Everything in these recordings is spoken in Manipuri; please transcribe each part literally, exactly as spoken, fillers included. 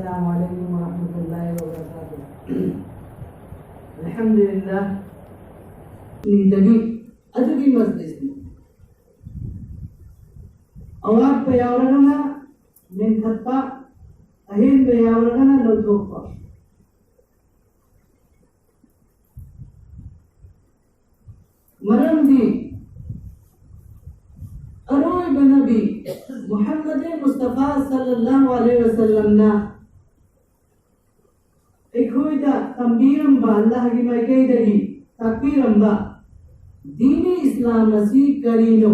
السلام عليكم ورحمة الله وبركاته. الحمد لله. ꯅꯤꯗꯒꯤ ꯑꯗꯨꯒꯤ ꯃꯖꯂꯤꯁꯅꯤ꯫ ꯑꯋꯥꯠꯄ ꯌꯥꯎꯔꯒꯅ ꯃꯦꯟꯈꯠꯄ, ꯑꯍꯦꯟꯕ ꯌꯥꯎꯔꯒꯅ ꯂꯧꯊꯣꯛꯄ꯫ ꯃꯔꯝꯗꯤ ꯑꯔꯣꯏꯕ ꯅꯕꯤ ꯃꯨꯍꯝꯃꯗ ꯃꯨꯁꯇꯐꯥ ꯁꯜꯂꯜꯂꯥꯍꯨ ꯑꯂꯩꯍꯤ ꯋꯥꯁꯜꯂꯝꯅ ꯑꯩꯈꯣꯏꯗ ꯇꯝꯕꯤꯔꯝꯕ, ꯑꯜꯂꯥꯍꯒꯤ ꯃꯥꯏꯀꯩꯗꯒꯤ ꯇꯥꯛꯄꯤꯔꯝꯕ ꯗꯤꯅꯤ ꯏꯁꯂꯥꯝ ꯑꯁꯤ ꯀꯔꯤꯅꯣ?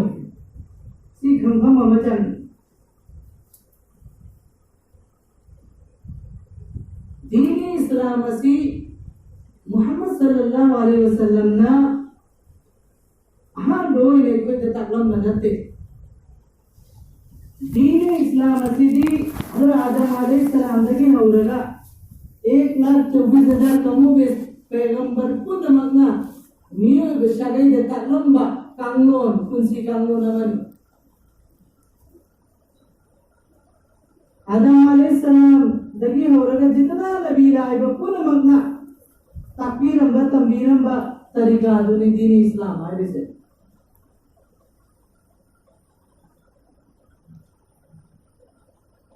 ꯁꯤ ꯈꯪꯐꯝ ꯑꯃ ꯆꯪꯏ꯫ ꯗꯤꯅꯤ ꯏꯁꯂꯥꯝ ꯑꯁꯤ ꯃꯨꯍꯝꯃꯗ ꯁꯜꯂꯜꯂꯥꯍꯨ ꯑꯂꯩꯍꯤ ꯋꯥꯁꯜꯂꯝꯅ ꯑꯍꯥꯟꯕ ꯑꯣꯏꯅ ꯑꯩꯈꯣꯏꯗ ꯇꯥꯛꯂꯝꯕ ꯅꯠꯇꯦ꯫ ꯗꯤꯅꯤ ꯏꯁꯂꯥꯝ ꯑꯁꯤꯗꯤ ꯍꯖꯔꯠ ꯑꯥꯗꯝ ꯑꯂꯩꯍꯤ ꯁꯂꯥꯝꯗꯒꯤ ꯍꯧꯔꯒ ꯑꯦꯛ ꯂꯥꯈ ꯆꯧꯕꯤꯁ ꯍꯖꯥꯔ ꯀꯃꯣꯕꯦꯁ ꯄꯩꯒꯝꯕꯔ ꯄꯨꯝꯅꯃꯛꯅ ꯃꯤꯑꯣꯏꯕ ꯁꯥꯒꯩꯗ ꯇꯥꯛꯂꯝꯕ ꯀꯥꯡꯂꯣꯟ, ꯄꯨꯟꯁꯤ ꯀꯥꯡꯂꯣꯟ ꯑꯃꯅꯤ꯫ ꯑꯥꯗꯝ ꯑꯂꯩꯍꯤ ꯁꯂꯥꯝꯗꯒꯤ ꯍꯧꯔꯒ ꯖꯤꯇꯅꯥ ꯅꯕꯤ ꯂꯥꯛꯏꯕ ꯄꯨꯝꯅꯃꯛꯅ ꯇꯥꯛꯄꯤꯔꯝꯕ, ꯇꯝꯕꯤꯔꯝꯕ ꯇꯔꯤꯀꯥ ꯑꯗꯨꯅꯤ ꯗꯤꯅꯤ ꯏꯁꯂꯥꯝ ꯍꯥꯏꯔꯤꯁꯦ꯫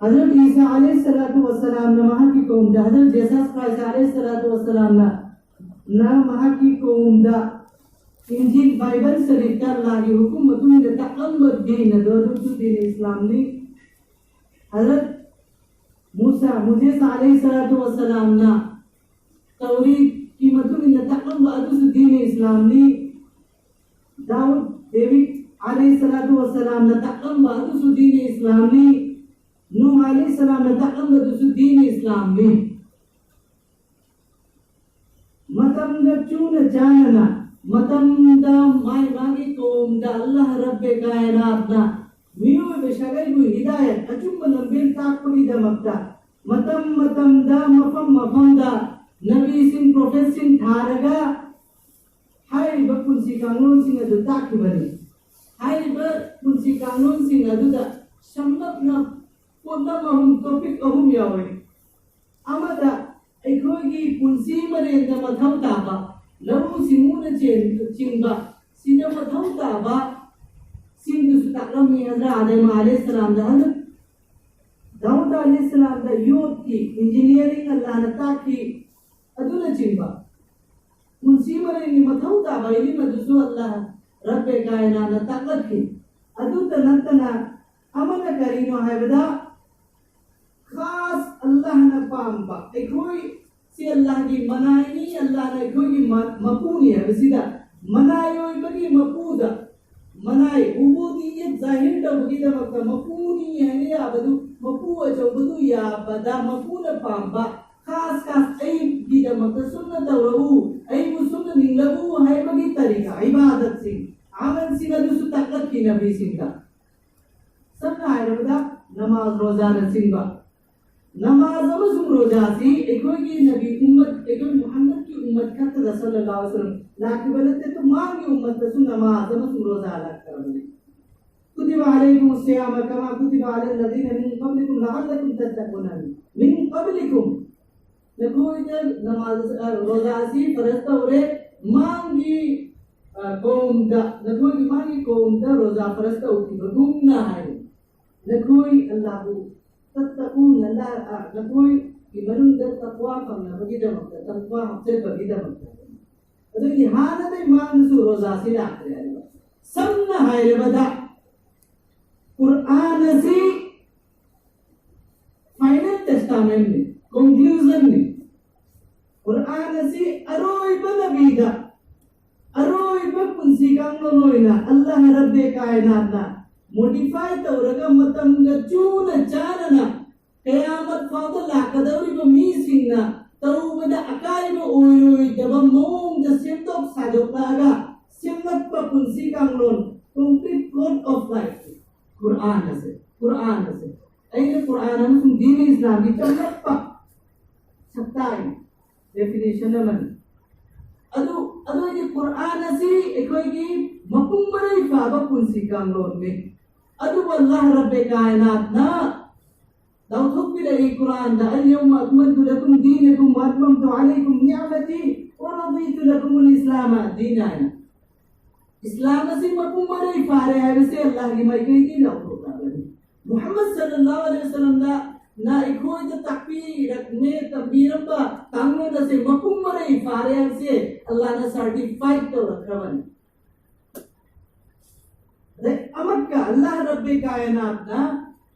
ꯍꯖꯔꯠ ꯏꯁꯥ ꯑꯂꯩꯍꯤ ꯁꯂꯥꯇꯨ ꯋꯁꯂꯥꯝꯅ ꯃꯍꯥꯛꯀꯤ ꯀꯧꯝꯗ, ꯍꯖꯔꯠ ꯖꯦꯁꯁ ꯈ꯭ꯔꯥꯏꯁ ꯑꯂꯩꯍꯤ ꯁꯂꯥꯇꯨ ꯋꯁꯂꯥꯝꯅ ꯅ ꯃꯍꯥꯛꯀꯤ ꯀꯧꯝꯗ ꯏꯟꯖꯤꯜ ꯕꯥꯏꯕꯜ ꯁꯔꯤꯐꯇ ꯂꯥꯒꯤ ꯍꯨꯀꯨꯝ ꯃꯇꯨꯡ ꯏꯟꯅ ꯇꯥꯛꯂꯝꯕ ꯗꯤꯟ ꯑꯗꯣ ꯑꯗꯨꯁꯨ ꯗꯤꯟ ꯏꯁꯂꯥꯝꯅꯤ꯫ ꯍꯖꯔꯠ ꯃꯨꯁꯥ, ꯃꯨꯖꯤꯁ ꯑꯂꯩꯍꯤ ꯁꯂꯥꯇꯨ ꯋꯁꯂꯥꯝꯅ ꯇꯧꯔꯤꯠꯀꯤ ꯃꯇꯨꯡ ꯏꯟꯅ ꯇꯥꯛꯂꯝꯕ ꯑꯗꯨꯁꯨ ꯗꯤꯟ ꯏꯁꯂꯥꯝꯅꯤ꯫ ꯗꯥꯎꯗ, ꯗꯦꯕꯤꯗ ꯑꯂꯩꯍꯤ ꯁꯂꯥꯇꯨ ꯋꯁꯂꯥꯝꯅ ꯇꯥꯛꯂꯝꯕ ꯑꯗꯨꯁꯨ ꯗꯤꯟ ꯏꯁꯂꯥꯝꯅꯤ꯫ ꯅꯨꯍ ꯑꯂꯩꯍꯤ ꯁꯂꯥꯝꯅ ꯇꯥꯛꯂꯝꯕꯗꯨꯁꯨ ꯗꯤꯟ ꯏꯁꯂꯥꯝꯅꯤ꯫ ꯃꯇꯝꯒ ꯆꯨꯅ ꯆꯥꯟꯅꯅ, ꯃꯇꯝꯗ ꯃꯥꯏ ꯃꯥꯒꯤ ꯀꯧꯝꯗ ꯑꯜꯂꯥꯍ ꯔꯕ꯭ꯕꯦ ꯀꯥꯏꯅꯥꯠꯅ ꯃꯤꯑꯣꯏꯕ ꯁꯥꯒꯩꯕꯨ ꯍꯤꯗꯥꯌꯠ, ꯑꯆꯨꯝꯕ ꯂꯝꯕꯦꯜ ꯇꯥꯛꯄꯒꯤꯗꯃꯛꯇ ꯃꯇꯝ ꯃꯇꯝꯗ, ꯃꯐꯝ ꯃꯐꯝꯗ ꯅꯕꯤꯁꯤꯡ, ꯄ꯭ꯔꯣꯐꯦꯠꯁꯤꯡ ꯊꯥꯔꯒ ꯍꯥꯏꯔꯤꯕ ꯄꯨꯟꯁꯤ ꯀꯥꯡꯂꯣꯟꯁꯤꯡ ꯑꯗꯨ ꯇꯥꯛꯈꯤꯕꯅꯤ꯫ ꯍꯥꯏꯔꯤꯕ ꯄꯨꯟꯁꯤ ꯀꯥꯡꯂꯣꯟꯁꯤꯡ ꯑꯗꯨꯗ ꯁꯝꯂꯞꯅ ꯄꯣꯠꯂꯝ ꯑꯍꯨꯝ, ꯇꯣꯄꯤꯛ ꯑꯍꯨꯝ ꯌꯥꯎꯏ꯫ ꯑꯃꯗ ꯑꯩꯈꯣꯏꯒꯤ ꯄꯨꯟꯁꯤ ꯃꯔꯦꯟꯗ ꯃꯊꯧ ꯇꯥꯕ, ꯂꯧꯎ ꯁꯤꯡꯎꯅ ꯆꯦꯟ-, ꯆꯤꯡꯕ, ꯁꯤꯗ ꯃꯊꯧ ꯇꯥꯕ ꯁꯤꯡꯗꯨꯁꯨ ꯇꯥꯛꯂꯝꯃꯤ ꯍꯖꯔꯠ ꯑꯥꯗꯝ ꯑꯂꯩꯍꯤꯁꯁꯂꯥꯝꯗ꯫ ꯑꯗꯨ ꯗꯥꯎꯗ ꯑꯂꯩꯍꯤꯁꯁꯂꯥꯝꯗ ꯌꯣꯠꯀꯤ engineering ꯑꯜꯂꯥꯍꯅ ꯇꯥꯛꯈꯤ, ꯑꯗꯨꯅꯆꯤꯡꯕ ꯄꯨꯟꯁꯤ ꯃꯔꯦꯟꯒꯤ ꯃꯊꯧ ꯇꯥꯕ ꯏꯂꯤꯝ ꯑꯗꯨꯁꯨ ꯑꯜꯂꯥꯍ ꯔꯕꯦ ꯀꯥꯏꯅꯥꯅ ꯇꯥꯛꯂꯛꯈꯤ꯫ ꯑꯗꯨꯇ ꯅꯠꯇꯅ ꯑꯃꯅ ꯀꯔꯤꯅꯣ ꯍꯥꯏꯕꯗ, ꯈꯥꯁ ꯑꯜꯂꯥꯍꯅ ꯄꯥꯝꯕ, ꯑꯩꯈꯣꯏ ꯁꯤ ꯑꯜꯂꯥꯍꯒꯤ ꯃꯅꯥꯏꯅꯤ, ꯑꯜꯂꯥꯍꯅ ꯑꯩꯈꯣꯏꯒꯤ ꯃ-, ꯃꯄꯨꯅꯤ ꯍꯥꯏꯕꯁꯤꯗ, ꯃꯅꯥꯏ ꯑꯣꯏꯕꯒꯤ ꯃꯄꯨꯗ, ꯃꯅꯥꯏ ꯎꯕꯨꯗꯤꯌꯠ ꯖꯥꯍꯤꯔ ꯇꯧꯕꯒꯤꯗꯃꯛꯇ ꯃꯄꯨꯅꯤ ꯍꯥꯏꯅ ꯌꯥꯕꯗꯨ, ꯃꯄꯨ ꯑꯆꯧꯕꯗꯨ ꯌꯥꯕꯗ ꯃꯄꯨꯅ ꯄꯥꯝꯕ, ꯈꯥꯁ ꯈꯥꯁ ꯑꯩꯒꯤꯗꯃꯛꯇ ꯁꯨꯝꯅ ꯇꯧꯔꯛꯎ, ꯑꯩꯕꯨ ꯁꯨꯝꯅ ꯅꯤꯡꯂꯛꯎ ꯍꯥꯏꯕꯒꯤ ꯇꯔꯤꯀꯥ, ꯏꯕꯥꯗꯠꯁꯤꯡ, ꯑꯃꯜꯁꯤꯡ ꯑꯗꯨꯁꯨ ꯇꯥꯛꯂꯛꯈꯤ ꯅꯕꯤꯁꯤꯡꯗ꯫ ꯁꯝꯅ ꯍꯥꯏꯔꯕꯗ ꯅꯃꯥꯖ, ꯔꯣꯖꯥꯅꯆꯤꯡꯕ꯫ ꯅꯃꯥꯖ ꯑꯃꯁꯨꯡ ꯔꯣꯖꯥꯁꯤ ꯑꯩꯈꯣꯏꯒꯤ ꯅꯕꯤ ꯎꯝꯃꯠ, ꯑꯩꯈꯣꯏ ꯃꯨꯍꯝꯃꯗꯀꯤ ꯎꯝꯃꯠ ꯈꯛꯇꯗ ꯁꯜꯂꯜꯂꯥꯍꯨ ꯑꯂꯩꯍꯤ ꯋꯥꯁꯜꯂꯝ ꯂꯥꯛꯈꯤꯕ ꯅꯠꯇꯦ, ꯑꯗꯨ ꯃꯥꯒꯤ ꯎꯝꯃꯠꯇꯁꯨ ꯅꯃꯥꯖ ꯑꯃꯁꯨꯡ ꯔꯣꯖꯥ ꯂꯥꯛꯈ꯭ꯔꯕꯅꯤ꯫ كتب عليكم الصيام كما كتب على الذين من قبلكم لعلكم تتقون. من قبلكم. ꯅꯈꯣꯏꯗ ꯅꯃꯥꯖ, ꯑ, ꯔꯣꯖꯥ ꯑꯁꯤ ꯐꯔꯖ ꯇꯧꯔꯦ, ꯃꯥꯡꯒꯤ, ꯑ, ꯀꯧꯝꯗ, ꯅꯈꯣꯏꯒꯤ ꯃꯥꯡꯒꯤ ꯀꯧꯝꯗ ꯔꯣꯖꯥ ꯐꯔꯖ ꯇꯧꯈꯤꯕꯒꯨꯝꯅ ꯍꯥꯏ꯫ ꯅꯈꯣꯏ ꯑꯜꯂꯥꯍꯕꯨ ꯇꯠꯇꯀꯨꯅ, ꯑꯜꯂꯥꯍ, ꯑ, ꯅꯈꯣꯏꯒꯤ ꯃꯅꯨꯡꯗ ꯇꯛꯋꯥ ꯐꯪꯅꯕꯒꯤꯗꯃꯛꯇ, ꯇꯛꯋꯥ ꯍꯥꯞꯆꯤꯟꯕꯒꯤꯗꯃꯛꯇ꯫ ꯑꯗꯨꯒꯤ ꯍꯥꯟꯅꯗꯩ ꯃꯥꯡꯗꯁꯨ ꯔꯣꯖꯥꯁꯤ ꯂꯥꯛꯇ꯭ꯔꯦ ꯍꯥꯏꯕ꯫ ꯁꯝꯅ ꯍꯥꯏꯔꯕꯗ, ꯀꯨꯔꯑꯥꯟ ꯑꯁꯤ final testamentꯅꯤ, conclusionꯅꯤ꯫ ꯀꯨꯔꯑꯥꯟ ꯑꯁꯤ ꯑꯔꯣꯏꯕ ꯅꯕꯤꯗ, ꯑꯔꯣꯏꯕ ꯄꯨꯟꯁꯤ ꯀꯥꯡꯂꯣꯟ ꯑꯣꯏꯅ ꯑꯜꯂꯥꯍ ꯔꯕꯦ ꯀꯥꯏꯅꯥꯠꯅ modify ꯇꯧꯔꯒ ꯃꯇꯝꯒ ꯆꯨꯅ ꯆꯥꯟꯅꯅ ꯀꯌꯥꯃꯠ ꯐꯥꯎꯗ ꯂꯥꯛꯀꯗꯧꯔꯤꯕ ꯃꯤꯁꯤꯡꯅ ꯇꯧꯕꯗ ꯑꯀꯥꯏꯕ ꯑꯣꯏꯔꯣꯏꯗꯕ ꯃꯑꯣꯡꯗ ꯁꯦꯝꯗꯣꯛ ꯁꯥꯗꯣꯛꯂꯛꯑꯒ ꯁꯦꯝꯂꯛꯄ ꯄꯨꯟꯁꯤ ꯀꯥꯡꯂꯣꯟ, complete code of life, ꯀꯨꯔꯑꯥꯟ ꯑꯁꯦ, ꯀꯨꯔꯑꯥꯟ ꯑꯁꯦ꯫ ꯑꯩꯅ ꯀꯨꯔꯑꯥꯟ ꯑꯃꯁꯨꯡ ꯗꯤꯟ ꯏꯁꯂꯥꯝꯒꯤ ꯆꯝꯂꯛꯄ ꯁꯛꯇꯥꯛ, definition ꯑꯃꯅꯤ꯫ ꯑꯗꯨ, ꯑꯗꯨꯒꯤ ꯀꯨꯔꯑꯥꯟ ꯑꯁꯤ ꯑꯩꯈꯣꯏꯒꯤ ꯃꯄꯨꯡ ꯃꯔꯩ ꯐꯥꯕ ꯄꯨꯟꯁꯤ ꯀꯥꯡꯂꯣꯟꯅꯤ꯫ ꯑꯗꯨꯕꯨ ꯑꯜꯂꯥꯍ ꯔꯕꯦ ꯀꯥꯏꯅꯥꯠꯅ ꯂꯥꯎꯊꯣꯛꯄꯤꯔꯛꯏ ꯀꯨꯔꯥꯟꯗ, "اليوم أكملت لكم دينكم وأتممت عليكم نعمتي ورضيت لكم الإسلام دينا" ꯍꯥꯏꯅ꯫ ꯏꯁꯂꯥꯝ ꯑꯁꯤ ꯃꯄꯨꯡ ꯃꯔꯩ ꯐꯥꯔꯦ ꯍꯥꯏꯕꯁꯦ ꯑꯜꯂꯥꯍꯒꯤ ꯃꯥꯏꯀꯩꯗꯒꯤ ꯂꯥꯎꯊꯣꯛꯂꯕꯅꯤ꯫ ꯃꯨꯍꯝꯃꯗ ꯁꯜꯂꯜꯂꯥꯍꯨ ꯑꯂꯩꯍꯤ ꯋꯥꯁꯜꯂꯝꯅ ꯑꯩꯈꯣꯏꯗ ꯇꯥꯛꯄꯤꯔꯛꯅꯦ, ꯇꯝꯕꯤꯔꯝꯕ ꯀꯥꯡꯂꯣꯟ ꯑꯁꯦ ꯃꯄꯨꯡ ꯃꯔꯩ ꯐꯥꯔꯦ ꯍꯥꯏꯕꯁꯦ ꯑꯜꯂꯥꯍꯅ ꯁꯥꯔꯇꯤꯐꯥꯏꯠ ꯇꯧꯔꯛꯈ꯭ꯔꯕꯅꯤ꯫ ꯑꯗꯩ ꯑꯃꯛꯀ ꯑꯜꯂꯥꯍ ꯔꯕꯦ ꯀꯥꯏꯅꯥꯠꯅ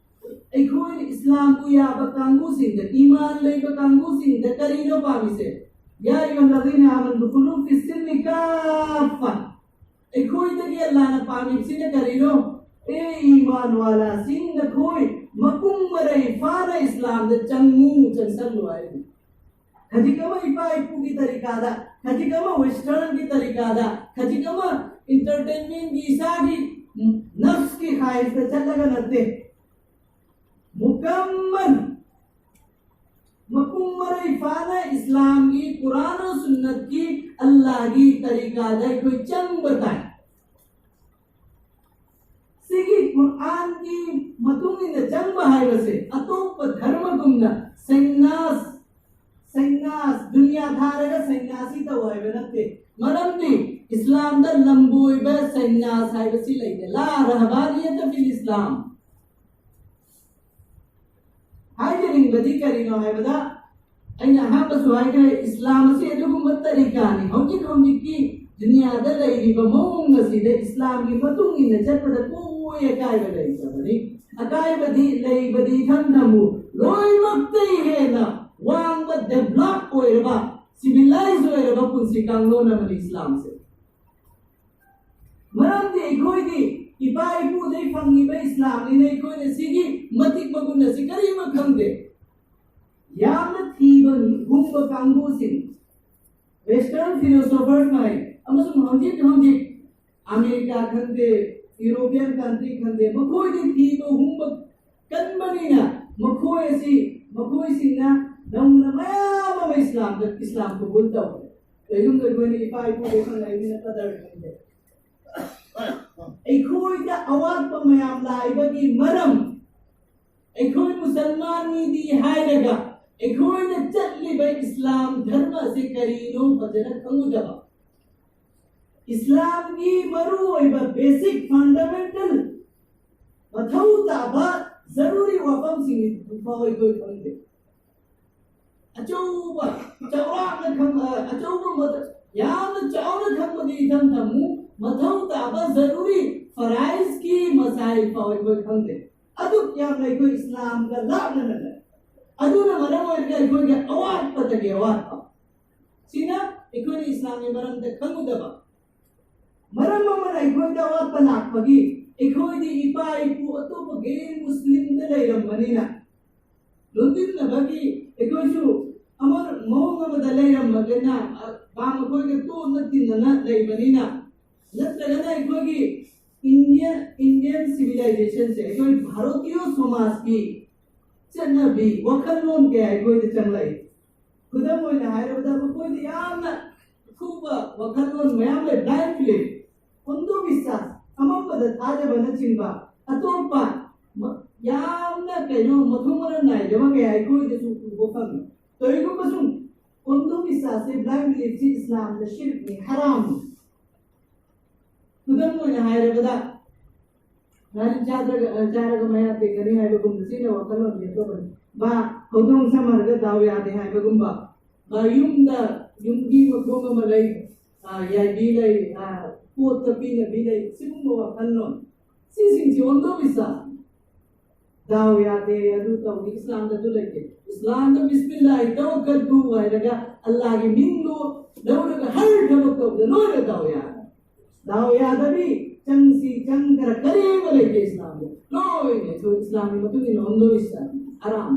ꯑꯩꯈꯣꯏ ꯏꯁꯂꯥꯝꯕꯨ ꯌꯥꯕ ꯀꯥꯡꯕꯨꯁꯤꯡꯗ, ꯏꯃꯥꯟ ꯂꯩꯕ ꯀꯥꯡꯕꯨꯁꯤꯡꯗ ꯀꯔꯤꯅꯣ ꯄꯥꯝꯃꯤꯁꯦ? "يا أيها الذين آمنوا ادخلوا في السلم كافة" ꯑꯩꯈꯣꯏꯗꯒꯤ ꯑꯜꯂꯥꯍꯅ ꯄꯥꯝꯃꯤꯕꯁꯤꯅ ꯀꯔꯤꯅꯣ? "ꯑꯦ ꯏꯃꯥꯟ ꯋꯥꯂꯥꯁꯤꯡ, ꯅꯈꯣꯏ ꯃꯄꯨꯡ ꯃꯔꯩ ꯐꯥꯅ ꯏꯁꯂꯥꯝꯗ ꯆꯪꯉꯨ, ꯆꯪꯁꯜꯂꯨ" ꯍꯥꯏꯔꯤ꯫ ꯈꯖꯤꯛ ꯑꯃ ꯏꯄꯥ ꯏꯄꯨꯒꯤ ꯇꯔꯤꯀꯥꯗ, ꯈꯖꯤꯛ ꯑꯃ ꯋꯦꯁꯇꯔꯟꯒꯤ ꯇꯔꯤꯀꯥꯗ, ꯈꯖꯤꯛ ꯑꯃ ꯏꯟꯇꯔꯇꯦꯟꯃꯦꯟꯒꯤ, ꯏꯁꯥꯒꯤ ꯅꯐꯁꯀꯤ ꯈ꯭ꯋꯥꯍꯤꯁꯇ ꯆꯠꯂꯒ ꯅꯠꯇꯦ꯫ ꯃꯨꯀꯝꯃꯜ, ꯃꯄꯨꯡ ꯃꯔꯩ ꯐꯥꯅ ꯏꯁꯂꯥꯝꯒꯤ, ꯀꯨꯔꯥꯟ ꯁꯨꯟꯅꯠꯀꯤ, ꯑꯜꯂꯥꯍꯒꯤ ꯇꯔꯤꯀꯥꯗ ꯑꯩꯈꯣꯏ ꯆꯪꯕ ꯇꯥꯏ꯫ ꯁꯤꯒꯤ ꯀꯨꯔꯥꯟꯒꯤ ꯃꯇꯨꯡ ꯏꯟꯅ ꯆꯪꯕ ꯍꯥꯏꯕꯁꯦ ꯑꯇꯣꯞꯄ ꯙꯔꯃꯒꯨꯝꯅ ꯁꯟꯅ꯭ꯌꯥꯁ, ꯁꯟꯅ꯭ꯌꯥꯁ, ꯗꯨꯅꯤꯌꯥ ꯊꯥꯔꯒ ꯁꯟꯅ꯭ꯌꯥꯁꯤ ꯇꯧ ꯍꯥꯏꯕ ꯅꯠꯇꯦ꯫ ꯃꯔꯝꯗꯤ ꯏꯁꯂꯥꯝꯗ ꯂꯝꯕꯣꯏꯕ ꯁꯟꯅ꯭ꯌꯥꯁ ꯍꯥꯏꯕꯁꯤ ꯂꯩꯇꯦ꯫ لا رهبانية في الإسلام. ꯍꯥꯏꯖꯅꯤꯡꯕꯗꯤ ꯀꯔꯤꯅꯣ ꯍꯥꯏꯕꯗ, ꯑꯩꯅ ꯑꯍꯥꯟꯕꯁꯨ ꯍꯥꯏꯈ꯭ꯔꯦ, ꯏꯁꯂꯥꯝ ꯑꯁꯤ ꯑꯗꯨꯒꯨꯝꯕ ꯇꯔꯤꯀꯥꯅꯤ꯫ ꯍꯧꯖꯤꯛ ꯍꯧꯖꯤꯛꯀꯤ ꯗꯨꯅꯤꯌꯥꯗ ꯂꯩꯔꯤꯕ ꯃꯑꯣꯡ ꯑꯁꯤꯗ ꯏꯁꯂꯥꯝꯒꯤ ꯃꯇꯨꯡ ꯏꯟꯅ ꯆꯠꯄꯗ ꯀꯣꯏ ꯑꯀꯥꯏꯕ ꯂꯩꯇꯕꯅꯤ꯫ ꯑꯀꯥꯏꯕꯗꯤ ꯂꯩꯕꯗꯤ ꯏꯊꯝ ꯊꯝꯃꯨ, ꯂꯣꯏꯅꯃꯛꯇꯩ ꯍꯦꯟꯅ ꯋꯥꯡꯕ, ꯗꯦꯕꯂꯞ ꯑꯣꯏꯔꯕ, ꯁꯤꯚꯤꯂꯥꯏꯖ ꯑꯣꯏꯔꯕ ꯄꯨꯟꯁꯤ ꯀꯥꯡꯂꯣꯟ ꯑꯃꯅꯤ ꯏꯁꯂꯥꯝꯁꯦ꯫ ꯃꯔꯝꯗꯤ ꯑꯩꯈꯣꯏꯗꯤ ꯏꯄꯥ ꯏꯄꯨꯗꯩ ꯐꯪꯉꯤꯕ ꯏꯁꯂꯥꯝꯅꯤꯅ ꯑꯩꯈꯣꯏꯅ ꯁꯤꯒꯤ ꯃꯇꯤꯛ ꯃꯒꯨꯟ ꯑꯁꯤ ꯀꯔꯤꯃ ꯈꯪꯗꯦ꯫ ꯌꯥꯝꯅ ꯊꯤꯕ ꯍꯨꯝꯕ ꯀꯥꯡꯕꯨꯁꯤꯡ, ꯋꯦꯁꯇꯔꯟ ꯐꯤꯂꯣꯁꯣꯐꯔ ꯃꯈꯩ, ꯑꯃꯁꯨꯡ ꯍꯧꯖꯤꯛ ꯍꯧꯖꯤꯛ ꯑꯃꯦꯔꯤꯀꯥ ꯈꯪꯗꯦ, ꯌꯨꯔꯣꯄꯤꯌꯟ ꯀꯟꯇ꯭ꯔꯤ ꯈꯪꯗꯦ, ꯃꯈꯣꯏꯗꯤ ꯊꯤꯕ ꯍꯨꯝꯕ ꯀꯟꯕꯅꯤꯅ ꯃꯈꯣꯏ ꯑꯁꯤ, ꯃꯈꯣꯏꯁꯤꯡꯅ ꯅꯧꯅ ꯃꯌꯥꯝ ꯑꯃ ꯏꯁꯂꯥꯝꯗ, ꯏꯁꯂꯥꯝ ꯀꯕꯨꯜ ꯇꯧꯔꯦ꯫ ꯀꯩꯒꯨꯝꯕ ꯑꯩꯈꯣꯏꯅ ꯏꯄꯥ ꯏꯄꯨꯗ ꯈꯪꯉꯛꯏꯅꯤꯅ ꯀꯗꯔ ꯈꯪꯗꯦ꯫ ꯑꯩꯈꯣꯏꯗ ꯑꯋꯥꯠꯄ ꯃꯌꯥꯝ ꯂꯥꯛꯏꯕꯒꯤ ꯃꯔꯝ ꯑꯩꯈꯣꯏ ꯃꯨꯁꯜꯃꯥꯟꯅꯤꯗꯤ ꯍꯥꯏꯔꯒ ꯑꯩꯈꯣꯏꯅ ꯆꯠꯂꯤꯕ ꯏꯁꯂꯥꯝ ꯙꯔꯃ ꯑꯁꯤ ꯀꯔꯤꯅꯣ ꯐꯖꯅ ꯈꯪꯉꯨꯗꯕ, ꯏꯁꯂꯥꯝꯒꯤ ꯃꯔꯨꯑꯣꯏꯕ basic fundamental ꯃꯊꯧ ꯇꯥꯕ ꯖꯔꯨꯔꯤ ꯋꯥꯐꯝꯁꯤꯡ ꯐꯥꯎ ꯑꯩꯈꯣꯏ ꯈꯪꯗꯦ꯫ ꯑꯆꯧꯕ ꯆꯥꯎꯔꯥꯛꯅ ꯈꯪ ꯑ, ꯑꯆꯧꯕ ꯃꯊ- ꯌꯥꯝꯅ ꯆꯥꯎꯅ ꯈꯪꯕꯗꯤ ꯏꯊꯝ ꯊꯝꯃꯨ, ꯃꯊꯧ ꯇꯥꯕ ꯖꯔꯨꯔꯤ ꯐꯔꯥꯏꯖꯀꯤ ꯃꯁꯥꯏꯜ ꯐꯥꯎ ꯑꯩꯈꯣꯏ ꯈꯪꯗꯦ꯫ ꯑꯗꯨꯛ ꯌꯥꯝꯅ ꯑꯩꯈꯣꯏ ꯏꯁꯂꯥꯝꯒ ꯂꯥꯞꯅꯅ ꯂꯩ꯫ ꯑꯗꯨꯅ ꯃꯔꯝ ꯑꯣꯏꯔꯒ ꯑꯩꯈꯣꯏꯒꯤ ꯑꯋꯥꯠꯄꯗꯒꯤ ꯑꯋꯥꯠꯄ ꯁꯤꯅ ꯑꯩꯈꯣꯏꯅ ꯏꯁꯂꯥꯝꯒꯤ ꯃꯔꯝꯗ ꯈꯪꯉꯨꯗꯕ꯫ ꯃꯔꯝ ꯑꯃꯅ ꯑꯩꯈꯣꯏꯗ ꯑꯋꯥꯠꯄ ꯂꯥꯛꯄꯒꯤ ꯑꯩꯈꯣꯏꯗꯤ ꯏꯄꯥ ꯏꯄꯨ ꯑꯇꯣꯞꯄ ꯒꯩꯔ ꯃꯨꯁꯂꯤꯝꯗ ꯂꯩꯔꯝꯕꯅꯤꯅ ꯂꯣꯟꯗꯤꯟꯅꯕꯒꯤ ꯑꯩꯈꯣꯏꯁꯨ ꯑꯃ ꯃꯑꯣꯡ ꯑꯃꯗ ꯂꯩꯔꯝꯃꯒꯅ ꯃꯈꯣꯏꯒ ꯇꯣꯠꯅ ꯇꯤꯟꯅꯅ ꯂꯩꯕꯅꯤꯅ, ꯅꯠꯇ꯭ꯔꯒꯅ ꯑꯩꯈꯣꯏꯒꯤ ꯏꯟꯗꯤꯌꯟ ꯏꯟꯗꯤꯌꯟ ꯁꯤꯚꯤꯂꯥꯏꯖꯦꯁꯟꯁꯦ ꯑꯩꯈꯣꯏ ꯚꯥꯔꯇꯤꯌ ꯁꯃꯥꯖꯀꯤ ꯆꯠꯅꯕꯤ ꯋꯥꯈꯜꯂꯣꯟ ꯀꯌꯥ ꯑꯩꯈꯣꯏꯗ ꯆꯪꯂꯛꯏ꯫ ꯈꯨꯗꯝ ꯑꯣꯏꯅ ꯍꯥꯏꯔꯕꯗ ꯃꯈꯣꯏꯗ ꯌꯥꯝꯅ ꯑꯊꯨꯕ ꯋꯥꯈꯜꯂꯣꯟ ꯃꯌꯥꯝ ꯂꯩ, ꯕ꯭ꯂꯥꯏꯟ ꯐꯦꯠ, ꯑꯣꯟꯗꯣ ꯕꯤꯁ꯭ꯋꯥꯁ, ꯑꯃꯝꯕꯗ ꯊꯥꯖꯕꯅꯆꯤꯡꯕ ꯑꯇꯣꯞꯄ ꯌꯥꯝꯅ ꯀꯩꯅꯣ ꯃꯊꯣꯡ ꯃꯔꯝ ꯅꯥꯏꯗꯕ ꯀꯌꯥ ꯑꯩꯈꯣꯏꯗꯁꯨ ꯎꯕ ꯐꯪꯉꯤ꯫ ꯀꯔꯤꯒꯨꯝꯕ ꯁꯨꯝ ꯑꯣꯟꯗꯣ ꯕꯤꯁ꯭ꯋꯥꯁꯁꯦ, ꯕ꯭ꯂꯥꯏꯟ ꯕꯤꯂꯤꯐꯁꯤ ꯏꯁꯂꯥꯝꯗ ꯁꯤꯔꯛꯅꯤ, ꯍꯔꯥꯝꯅꯤ꯫ ꯈꯨꯗꯝ ꯑꯣꯏꯅ ꯍꯥꯏꯔꯕꯗ ꯉꯥꯔꯤ ꯆꯥꯗ꯭ꯔꯒ ꯆꯥꯔꯒ ꯃꯌꯥ ꯇꯦꯛꯀꯅꯤ ꯍꯥꯏꯕꯒꯨꯝꯕ ꯁꯤꯅ ꯋꯥꯈꯜꯂꯣꯟ ꯌꯦꯛꯇꯧꯕꯅꯤ꯫ ꯕꯥ, ꯍꯧꯗꯣꯡ ꯁꯝꯃꯔꯒ ꯗꯥꯎ ꯌꯥꯗꯦ ꯍꯥꯏꯕꯒꯨꯝꯕ, ꯕꯥ, ꯌꯨꯝꯗ ꯌꯨꯝꯒꯤ ꯃꯈꯣꯡ ꯑꯃ ꯂꯩ, ꯌꯥꯏꯕꯤ ꯂꯩ, ꯄꯣꯠꯇ ꯄꯤꯅꯕꯤ ꯂꯩ, ꯁꯤꯒꯨꯝꯕ ꯋꯥꯈꯜꯂꯣꯟ ꯁꯤꯁꯤꯡꯁꯤ ꯑꯣꯟꯊꯣꯛꯏꯁꯥ꯫ ꯗꯥꯎ ꯌꯥꯗꯦ, ꯑꯗꯨ ꯇꯧꯗꯦ, ꯏꯁꯂꯥꯝꯗ ꯑꯗꯨ ꯂꯩꯇꯦ꯫ ꯏꯁꯂꯥꯝꯗ ꯕꯤꯁꯃꯤꯜꯂꯥꯍꯤ ꯇꯧꯀꯜꯇꯨ ꯍꯥꯏꯔꯒ ꯑꯜꯂꯥꯍꯒꯤ ꯃꯤꯡꯗꯣ ꯂꯧꯔꯒ ꯍꯔ ꯊꯕꯛ ꯇꯧꯕꯗ ꯂꯣꯏꯅ ꯗꯥꯎ ꯌꯥꯔꯦ꯫ ꯗꯥꯎ ꯌꯥꯗꯕꯤ ꯆꯪꯁꯤ ꯆꯪꯗ꯭ꯔ ꯀꯔꯤꯝ ꯂꯩꯇꯦ ꯏꯁꯂꯥꯝꯗ꯫ ꯂꯣꯏꯅ ꯑꯩꯈꯣꯏ ꯏꯁꯂꯥꯝꯒꯤ ꯃꯇꯨꯡ ꯏꯟꯅ ꯑꯣꯟꯗꯣꯏꯁꯤꯗ ꯍꯔꯥꯝ꯫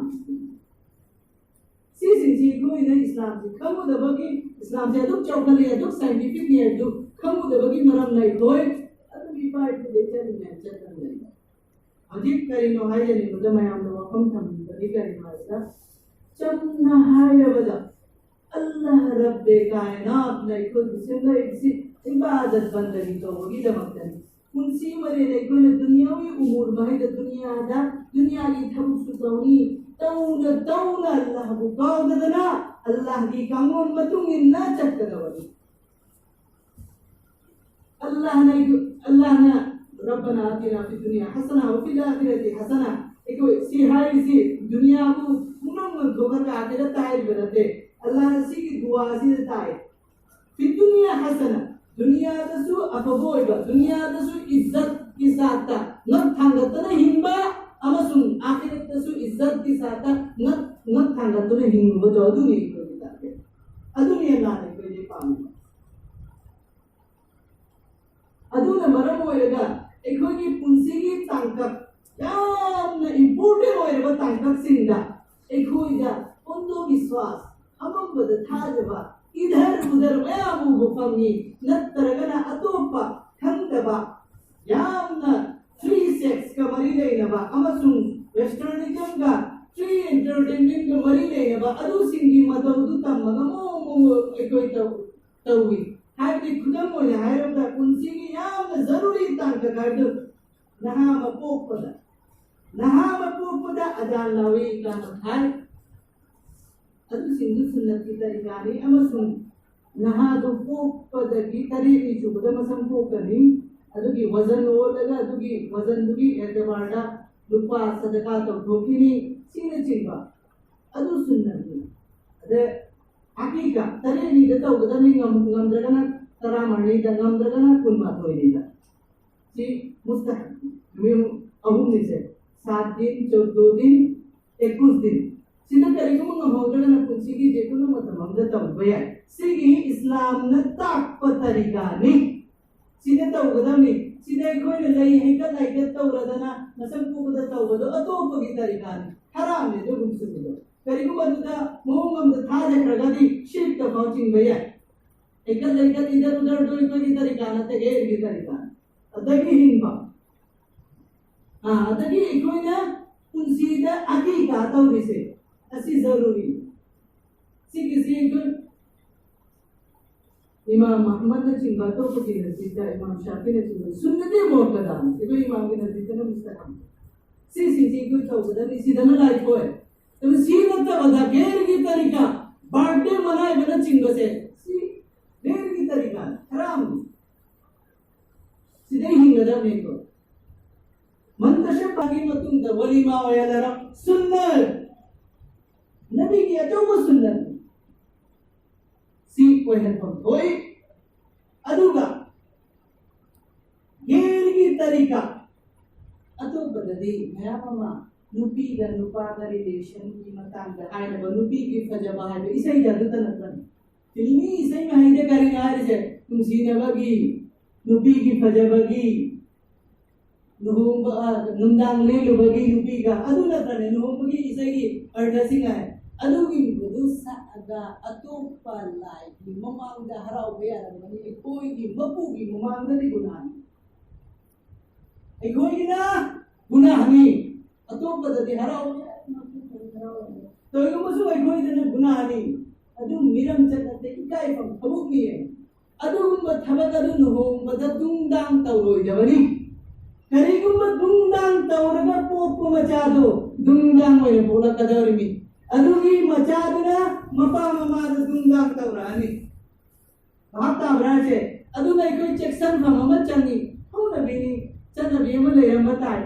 ꯁꯤꯁꯤꯡꯁꯤ ꯑꯩꯈꯣꯏꯅ ꯏꯁꯂꯥꯝꯁꯤ ꯈꯪꯉꯨꯗꯕꯒꯤ, ꯏꯁꯂꯥꯝꯁꯤ ꯑꯗꯨꯛ ꯆꯥꯎꯈꯠꯂꯤ, ꯑꯗꯨꯛ ꯁꯥꯏꯟꯇꯤꯐꯤꯛꯅꯤ ꯍꯥꯏꯕꯗꯨ ꯈꯪꯉꯨꯗꯕꯒꯤ ꯃꯔꯝꯅ ꯑꯩꯈꯣꯏ ꯑꯗꯨꯝ ꯏꯄꯥ ꯏꯄꯨꯗꯩ ꯆꯠꯂꯤꯉꯩ ꯆꯠꯇꯅ ꯂꯩꯕ꯫ ꯍꯧꯖꯤꯛ ꯀꯔꯤꯅꯣ ꯍꯥꯏꯖꯅꯤꯡꯕꯗ ꯃꯌꯥꯝꯅ ꯋꯥꯐꯝ ꯊꯝꯕꯤꯕꯗꯤ ꯀꯔꯤꯅꯣ ꯍꯥꯏꯕꯗ, ꯆꯝꯅ ꯍꯥꯏꯔꯕꯗ ꯑꯜꯂꯥꯍ ꯔꯕꯦ ꯀꯥꯏꯅꯥꯠꯅ ꯑꯩꯈꯣꯏꯕꯨ ꯁꯦꯝꯂꯛꯏꯕꯁꯤ ꯏꯕꯥꯗꯠ ꯕꯟꯗꯒꯤ ꯇꯧꯕꯒꯤꯗꯃꯛꯇꯅꯤ꯫ ꯄꯨꯟꯁꯤ ꯃꯔꯦꯜ ꯑꯩꯈꯣꯏꯅ ꯗꯨꯅꯤꯌꯥꯒꯤ ꯎꯃꯨꯔ ꯃꯍꯩꯗ ꯗꯨꯅꯤꯌꯥꯗ ꯗꯨꯅꯤꯌꯥꯒꯤ ꯊꯕꯛꯁꯨ ꯇꯧꯅꯤ, ꯇꯧꯅ ꯇꯧꯅ ꯑꯜꯂꯥꯍꯕꯨ ꯀꯥꯎꯗꯗꯅ ꯑꯜꯂꯥꯍꯒꯤ ꯀꯥꯡꯂꯣꯟ ꯃꯇꯨꯡ ꯏꯟꯅ ꯆꯠꯀꯗꯕꯅꯤ꯫ ꯑꯜꯂꯥꯍꯅ ꯑꯜꯂꯥꯍꯅ "ربنا آتنا في الدنيا حسنة وفي الآخرة حسنة"꯫ ꯑꯩꯈꯣꯏ ꯁꯤ ꯍꯥꯏꯔꯤꯁꯤ ꯗꯨꯅꯤꯌꯥꯕꯨ ꯄꯨꯝꯅꯃꯛ ꯃꯟꯊꯣꯛꯈ꯭ꯔꯒ ꯑꯥꯈꯤꯔꯠꯇ ꯍꯥꯏꯔꯤꯕ ꯅꯠꯇꯦ꯫ ꯑꯜꯂꯥꯍꯅ ꯁꯤꯒꯤ ꯗꯨꯋꯥ ꯑꯁꯤꯗ ꯇꯥꯏ꯫ "في الدنيا حسنة"꯫ ꯗꯨꯅꯤꯌꯥꯗꯁꯨ ꯑꯐꯕ ꯑꯣꯏꯕ, ꯗꯨꯅꯤꯌꯥꯗꯁꯨ ꯏꯖꯠꯀꯤ ꯁꯥꯠꯇ ꯉꯛ ꯊꯥꯡꯒꯠꯇꯨꯅ ꯍꯤꯡꯕ ꯑꯃꯁꯨꯡ ꯑꯥꯈꯤꯔꯠꯇꯁꯨ ꯏꯖꯠꯀꯤ ꯁꯥꯠꯇ ꯉꯛ, ꯉꯛ ꯊꯥꯡꯒꯠꯇꯨꯅ ꯍꯤꯡꯕꯗꯣ ꯑꯗꯨꯅꯤ ꯑꯩꯈꯣꯏꯒꯤ target꯫ ꯑꯗꯨꯅꯤ ꯑꯜꯂꯥꯍꯅ ꯑꯩꯈꯣꯏꯗꯤ ꯄꯥꯝꯃꯤꯕ꯫ ꯑꯗꯨꯅ ꯃꯔꯝ ꯑꯣꯏꯔꯒ ꯑꯩꯈꯣꯏꯒꯤ ꯄꯨꯟꯁꯤꯒꯤ ꯇꯥꯡꯀꯛ, ꯌꯥꯝꯅ important ꯑꯣꯏꯔꯕ ꯇꯥꯡꯀꯛꯁꯤꯡꯗ ꯑꯩꯈꯣꯏꯗ ꯑꯟꯙꯕꯤꯁ꯭ꯋꯥꯁ, ꯑꯃꯝꯕꯗ ꯊꯥꯖꯕ, ꯏꯙꯔ ꯎꯙꯔ ꯃꯌꯥꯝ ꯎꯕ ꯐꯪꯉꯤ, ꯅꯠꯇ꯭ꯔꯒꯅ ꯑꯇꯣꯞꯄ ꯈꯪꯗꯕ, ꯌꯥꯝꯅ free sexꯀ ꯃꯔꯤ ꯂꯩꯅꯕ ꯑꯃꯁꯨꯡ westernismꯒ free entertainmentꯀ ꯃꯔꯤ ꯂꯩꯅꯕ ꯑꯗꯨꯁꯤꯡꯒꯤ ꯃꯇꯧꯗꯨ ꯇꯝꯃꯒ ꯑꯃꯨꯛ ꯑꯃꯨꯛ ꯑꯩꯈꯣꯏ ꯇꯧ-, ꯇꯧꯏ꯫ ꯍꯥꯏꯕꯗꯤ ꯈꯨꯗꯝ ꯑꯣꯏꯅ ꯍꯥꯏꯔꯕꯗ ꯄꯨꯟꯁꯤꯒꯤ ꯌꯥꯝꯅ ꯖꯔꯨꯔꯤ ꯇꯥꯡꯀꯛ ꯍꯥꯏꯕꯗꯨ ꯅꯍꯥ ꯑꯃ ꯄꯣꯛꯄꯗ, ꯅꯍꯥ ꯑꯃ ꯄꯣꯛꯄꯗ ꯑꯖꯥꯟ ꯂꯥꯎꯏ, ꯏꯀꯥꯃꯠ ꯍꯥꯏ꯫ ꯑꯗꯨꯁꯤꯡꯗꯨ ꯁꯨꯟꯅꯠꯀꯤ ꯇꯔꯤꯀꯥꯅꯤ ꯑꯃꯁꯨꯡ ꯅꯍꯥꯗꯨ ꯄꯣꯛꯄꯗꯒꯤ ꯇꯔꯦꯠꯅꯤ ꯁꯨꯕꯗ ꯃꯁꯝ ꯄꯣꯛꯀꯅꯤ꯫ ꯑꯗꯨꯒꯤ ꯋꯖꯟ ꯑꯣꯜꯂꯒ ꯑꯗꯨꯒꯤ ꯋꯖꯟꯗꯨꯒꯤ ꯑꯦꯇꯕꯥꯔꯗ ꯂꯨꯄꯥ ꯁꯗꯀꯥ ꯇꯧꯊꯣꯛꯈꯤꯅꯤ, ꯁꯤꯅꯆꯤꯡꯕ꯫ ꯑꯗꯨ ꯁꯨꯟꯅꯠꯅꯤ꯫ ꯑꯗ ꯑꯀꯤꯀꯥ ꯇꯔꯦꯠꯅꯤꯗ ꯇꯧꯒꯗꯕꯅꯤ, ꯉꯝ-, ꯉꯝꯗ꯭ꯔꯒꯅ ꯇꯔꯥꯃꯔꯤꯗ, ꯉꯝꯗ꯭ꯔꯒꯅ ꯀꯨꯟꯃꯥꯊꯣꯏꯅꯤꯗ꯫ ꯁꯤ ꯃꯨꯁꯇꯍꯕ ꯅꯨꯃꯤꯠ ꯑꯍꯨꯝꯅꯤꯁꯦ, ꯁꯥꯠ ꯗꯤꯟ, ꯆꯧꯗꯣ ꯗꯤꯟ, ꯑꯦꯀꯨꯁ ꯗꯤꯟ꯫ ꯁꯤꯗ ꯀꯔꯤꯒꯨꯝꯕ ꯉꯝꯍꯧꯗ꯭ꯔꯒꯅ ꯄꯨꯟꯁꯤꯒꯤ ꯖꯦꯀꯨꯟꯕ ꯃꯇꯝ ꯑꯃꯗ ꯇꯧꯕ ꯌꯥꯏ꯫ ꯁꯤꯒꯤ ꯏꯁꯂꯥꯝꯅ ꯇꯥꯛꯄ ꯇꯔꯤꯀꯥꯅꯤ꯫ ꯁꯤꯗ ꯇꯧꯒꯗꯕꯅꯤ꯫ ꯁꯤꯗ ꯑꯩꯈꯣꯏꯅ ꯂꯩ ꯍꯩꯀꯠ ꯂꯩꯀꯠ ꯇꯧꯔꯗꯅ ꯃꯁꯝ ꯄꯨꯕꯗ ꯇꯧꯕꯗꯣ ꯑꯇꯣꯞꯄꯒꯤ ꯇꯔꯤꯀꯥꯅꯤ꯫ ꯍꯔꯥꯝꯅꯦ ꯑꯗꯨꯒꯨꯝꯕꯁꯨ꯫ ꯀꯔꯤꯒꯨꯝꯕ ꯑꯗꯨꯗ ꯃꯑꯣꯡ ꯑꯃꯗ ꯊꯥꯖꯈ꯭ꯔꯒꯗꯤ ꯁꯤꯔꯛꯇ ꯐꯥꯎ ꯆꯤꯡꯕ ꯌꯥꯏ꯫ ꯍꯩꯀꯠ ꯂꯩꯀꯠ ꯏꯙꯔ ꯎꯙꯔꯗꯣ ꯑꯩꯈꯣꯏꯒꯤ ꯇꯔꯤꯀꯥ ꯅꯠꯇꯦ, ꯒꯩꯔꯒꯤ ꯇꯔꯤꯀꯥꯅꯤ꯫ ꯑꯗꯒꯤ ꯍꯤꯡꯕ꯫ ꯑꯥ, ꯑꯗꯒꯤ ꯑꯩꯈꯣꯏꯅ ꯄꯨꯟꯁꯤꯗ ꯑꯀꯤꯀꯥ ꯇꯧꯔꯤꯁꯦ, ꯑꯁꯤ ꯖꯔꯨꯔꯤ꯫ ꯁꯤꯒꯤꯁꯤ ꯑꯩꯈꯣꯏ ꯏꯃꯥꯝ ꯑꯍꯃꯗꯅꯆꯤꯡꯕ, ꯑꯇꯣꯞꯄꯒꯤ ꯅꯖꯤꯗ, ꯏꯃꯥꯝ ꯁꯥꯐꯤꯅꯆꯤꯡꯕ, ꯁꯨꯟꯅꯇꯤ ꯃꯨꯑꯛꯀꯗꯥꯅꯤ꯫ ꯑꯩꯈꯣꯏ ꯏꯃꯥꯝꯒꯤ ꯅꯖꯤꯗꯅ ꯃꯨꯁꯇꯍꯥꯕ꯫ ꯁꯤꯁꯤꯡꯁꯤ ꯑꯩꯈꯣꯏ ꯇꯧꯒꯗꯕꯅꯤ, ꯁꯤꯗꯅ ꯂꯥꯏꯊꯣꯛꯑꯦ꯫ ꯑꯗꯨ ꯁꯤ ꯅꯠꯇꯕꯗ ꯒꯦꯔꯒꯤ ꯇꯔꯤꯀꯥ, ꯕꯥꯔꯊꯗꯦ ꯃꯅꯥꯏꯕꯅꯆꯤꯡꯕꯁꯦ, ꯁꯤ ꯒꯦꯔꯒꯤ ꯇꯔꯤꯀꯥ, ꯍꯔꯥꯝꯅꯤ꯫ ꯁꯤꯗꯩ ꯍꯤꯡꯒꯗꯕꯅꯤ ꯑꯩꯈꯣꯏ꯫ ꯃꯟ ꯇꯁꯕꯕꯒꯤ ꯃꯇꯨꯡꯗ ꯋꯥꯂꯤꯃꯥ ꯑꯣꯏꯍꯜꯂꯔꯣ, ꯁꯨꯟꯅ, ꯅꯕꯤꯒꯤ ꯑꯆꯧꯕ ꯁꯨꯟꯅ꯫ ꯁꯤ ꯑꯣꯏꯍꯟꯐꯝ ꯊꯣꯛꯏ꯫ ꯑꯗꯨꯒ ꯒꯦꯔꯒꯤ ꯇꯔꯤꯀꯥ, ꯑꯇꯣꯞꯄꯗꯗꯤ ꯃꯌꯥꯝ ꯑꯃ ꯅꯨꯄꯤꯒ ꯅꯨꯄꯥꯒ ꯔꯤꯂꯦꯁꯟꯒꯤ ꯃꯇꯥꯡꯗ ꯍꯥꯏꯅꯕ ꯅꯨꯄꯤꯒꯤ ꯐꯖꯕ ꯍꯥꯏꯕ ꯏꯁꯩꯗ ꯑꯗꯨꯇ ꯅꯠꯇꯅ, ꯐꯤꯂꯝꯒꯤ ꯏꯁꯩ ꯃꯍꯩꯗ ꯀꯔꯤꯅꯣ ꯍꯥꯏꯔꯤꯁꯦ? ꯅꯨꯡꯁꯤꯅꯕꯒꯤ, ꯅꯨꯄꯤꯒꯤ ꯐꯖꯕꯒꯤ, ꯂꯨꯍꯣꯡꯕ, ꯑ, ꯅꯨꯡꯗꯥꯡ ꯂꯦꯜꯂꯨꯕꯒꯤ ꯅꯨꯄꯤꯒ, ꯑꯗꯨ ꯅꯠꯇ꯭ꯔꯅꯦ ꯂꯨꯍꯣꯡꯕꯒꯤ ꯏꯁꯩꯒꯤ ꯑꯔꯊꯁꯤꯡ ꯍꯥꯏ꯫ ꯑꯗꯨꯒꯤꯗꯨ ꯁꯛꯑꯒ ꯑꯇꯣꯞꯄ ꯂꯥꯏꯒꯤ ꯃꯃꯥꯡꯗ ꯍꯔꯥꯎꯕ ꯌꯥꯔꯝꯒꯅꯤ, ꯑꯩꯈꯣꯏꯒꯤ ꯃꯄꯨꯒꯤ ꯃꯃꯥꯡꯗꯗꯤ ꯒꯨꯅꯥꯅꯤ꯫ ꯑꯩꯈꯣꯏꯒꯤꯅ ꯒꯨꯅꯥꯅꯤ, ꯑꯇꯣꯞꯄꯗꯗꯤ ꯍꯔꯥꯎꯕ ꯌꯥꯏ꯫ ꯀꯔꯤꯒꯨꯝꯕꯁꯨ ꯑꯩꯈꯣꯏꯗꯅ ꯒꯨꯅꯥꯅꯤ, ꯑꯗꯨ ꯃꯤꯔꯝ ꯆꯠꯅꯗꯦ, ꯏꯀꯥꯏꯐꯝ ꯊꯕꯛꯅꯤ꯫ ꯑꯗꯨꯒꯨꯝꯕ ꯊꯕꯛ ꯑꯗꯨ ꯂꯨꯍꯣꯡꯕꯗ ꯗꯨꯡꯗꯥꯡ ꯇꯧꯔꯣꯏꯗꯕꯅꯤ꯫ ꯀꯔꯤꯒꯨꯝꯕ ꯗꯨꯡꯗꯥꯡ ꯇꯧꯔꯒ ꯄꯣꯛꯄ ꯃꯆꯥꯗꯨ ꯗꯨꯡꯗꯥꯡ ꯑꯣꯏꯅ ꯄꯣꯛꯂꯛꯀꯗꯧꯔꯤꯃꯤ꯫ ꯑꯗꯨꯒꯤ ꯃꯆꯥꯗꯨꯅ ꯃꯄꯥ ꯃꯃꯥꯗ ꯗꯨꯡꯗꯥꯡ ꯇꯧꯔꯛꯑꯅꯤ꯫ ꯚꯥꯞ ꯇꯥꯕ꯭ꯔꯥ ꯍꯥꯏꯁꯦ? ꯑꯗꯨꯅ ꯑꯩꯈꯣꯏ ꯆꯦꯛꯁꯤꯟꯐꯝ ꯑꯃ ꯆꯪꯉꯤ꯫ ꯍꯧꯅꯕꯤꯅꯤ, ꯆꯠꯅꯕꯤ ꯑꯃ ꯂꯩꯔꯝꯕ ꯇꯥꯏ꯫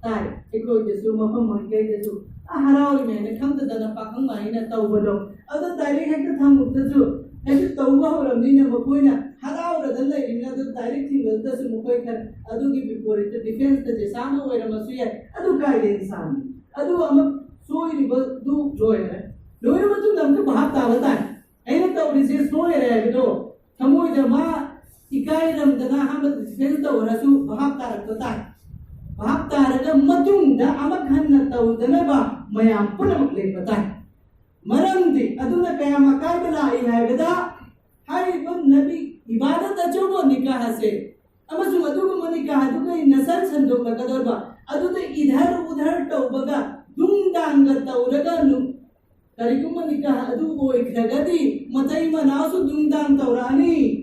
ꯇꯥꯏ꯫ ꯑꯩꯈꯣꯏꯗꯁꯨ, ꯃꯐꯝ ꯃꯥꯏꯀꯩꯗꯁꯨ, ꯑ, ꯍꯔꯥꯎꯔꯤꯃꯦꯅ ꯈꯪꯗꯗꯅ ꯄꯥꯈꯪ ꯃꯍꯩꯅ ꯇꯧꯕꯗꯣ, ꯑꯗꯨ ꯗꯥꯏꯔꯦꯛ ꯍꯦꯛꯇ ꯊꯝꯃꯨꯕꯗꯁꯨ, ꯍꯦꯛꯇ ꯇꯧꯕ ꯍꯧꯔꯕꯅꯤꯅ ꯃꯈꯣꯏꯅ ꯍꯔꯥꯎꯔꯗꯅ ꯂꯩꯔꯤꯕꯅꯤꯅ, ꯑꯗꯨ ꯗꯥꯏꯔꯦꯛ ꯊꯤꯡꯕꯗꯁꯨ ꯃꯈꯣꯏ ꯈꯔ ꯑꯗꯨꯒꯤ ꯕꯤꯄꯣꯔꯤꯠꯇ ꯗꯤꯐꯦꯟꯁꯇ ꯖꯦꯁꯥꯅ ꯑꯣꯏꯔꯝꯃꯁꯨ ꯌꯥꯏ꯫ ꯑꯗꯨ ꯀꯥꯏꯗ ꯏꯟꯁꯥꯟꯅꯤ? ꯑꯗꯨ ꯑꯃ ꯁꯣꯏꯔꯤꯕꯗꯨ ꯂꯣꯏꯔꯦ꯫ ꯂꯣꯏꯔ ꯃꯇꯨꯡꯗ ꯑꯃꯨꯛꯀ ꯚꯥꯞ ꯇꯥꯕ ꯇꯥꯏ꯫ ꯑꯩꯅ ꯇꯧꯔꯤꯁꯦ ꯁꯣꯏꯔꯦ ꯍꯥꯏꯕꯗꯣ ꯊꯃꯣꯏꯗ ꯃꯥ ꯏꯀꯥꯏꯔꯝꯗꯅ ꯑꯍꯥꯟꯕꯗ ꯗꯤꯐꯦꯟꯁ ꯇꯧꯔꯁꯨ ꯚꯥꯞ ꯇꯥꯔꯛꯄ ꯇꯥꯏ꯫ ꯚꯥꯞ ꯇꯥꯔꯒ ꯃꯇꯨꯡꯗ ꯑꯃꯨꯛ ꯍꯟꯅ ꯇꯧꯗꯅꯕ ꯃꯌꯥꯝ ꯄꯨꯝꯅꯃꯛ ꯂꯦꯞꯄ ꯇꯥꯏ꯫ ꯃꯔꯝꯗꯤ ꯑꯗꯨꯅ ꯀꯌꯥꯝ ꯑꯀꯥꯏꯕ ꯂꯥꯛꯏ ꯍꯥꯏꯕꯗ, ꯍꯥꯏꯔꯤꯕ ꯅꯕꯤ ꯏꯕꯥꯗꯠ ꯑꯆꯧꯕ ꯅꯤꯀꯥꯍ ꯑꯁꯦ ꯑꯃꯁꯨꯡ ꯑꯗꯨꯒꯨꯝꯕ ꯅꯤꯀꯥꯍ ꯑꯗꯨꯒꯤ ꯅꯁꯜ ꯁꯟꯗꯣꯛꯂꯛꯀꯗꯧꯕ, ꯑꯗꯨꯗ ꯏꯙꯔ ꯎꯙꯔ ꯇꯧꯕꯒ ꯗꯨꯡꯗꯥꯡꯒ ꯇꯧꯔꯒ ꯅꯨ-, ꯀꯔꯤꯒꯨꯝꯕ ꯅꯤꯀꯥꯍ ꯑꯗꯨ ꯑꯣꯏꯈ꯭ꯔꯒꯗꯤ ꯃꯇꯩ ꯃꯅꯥꯎꯁꯨ ꯗꯨꯡꯗꯥꯡ ꯇꯧꯔꯛꯑꯅꯤ꯫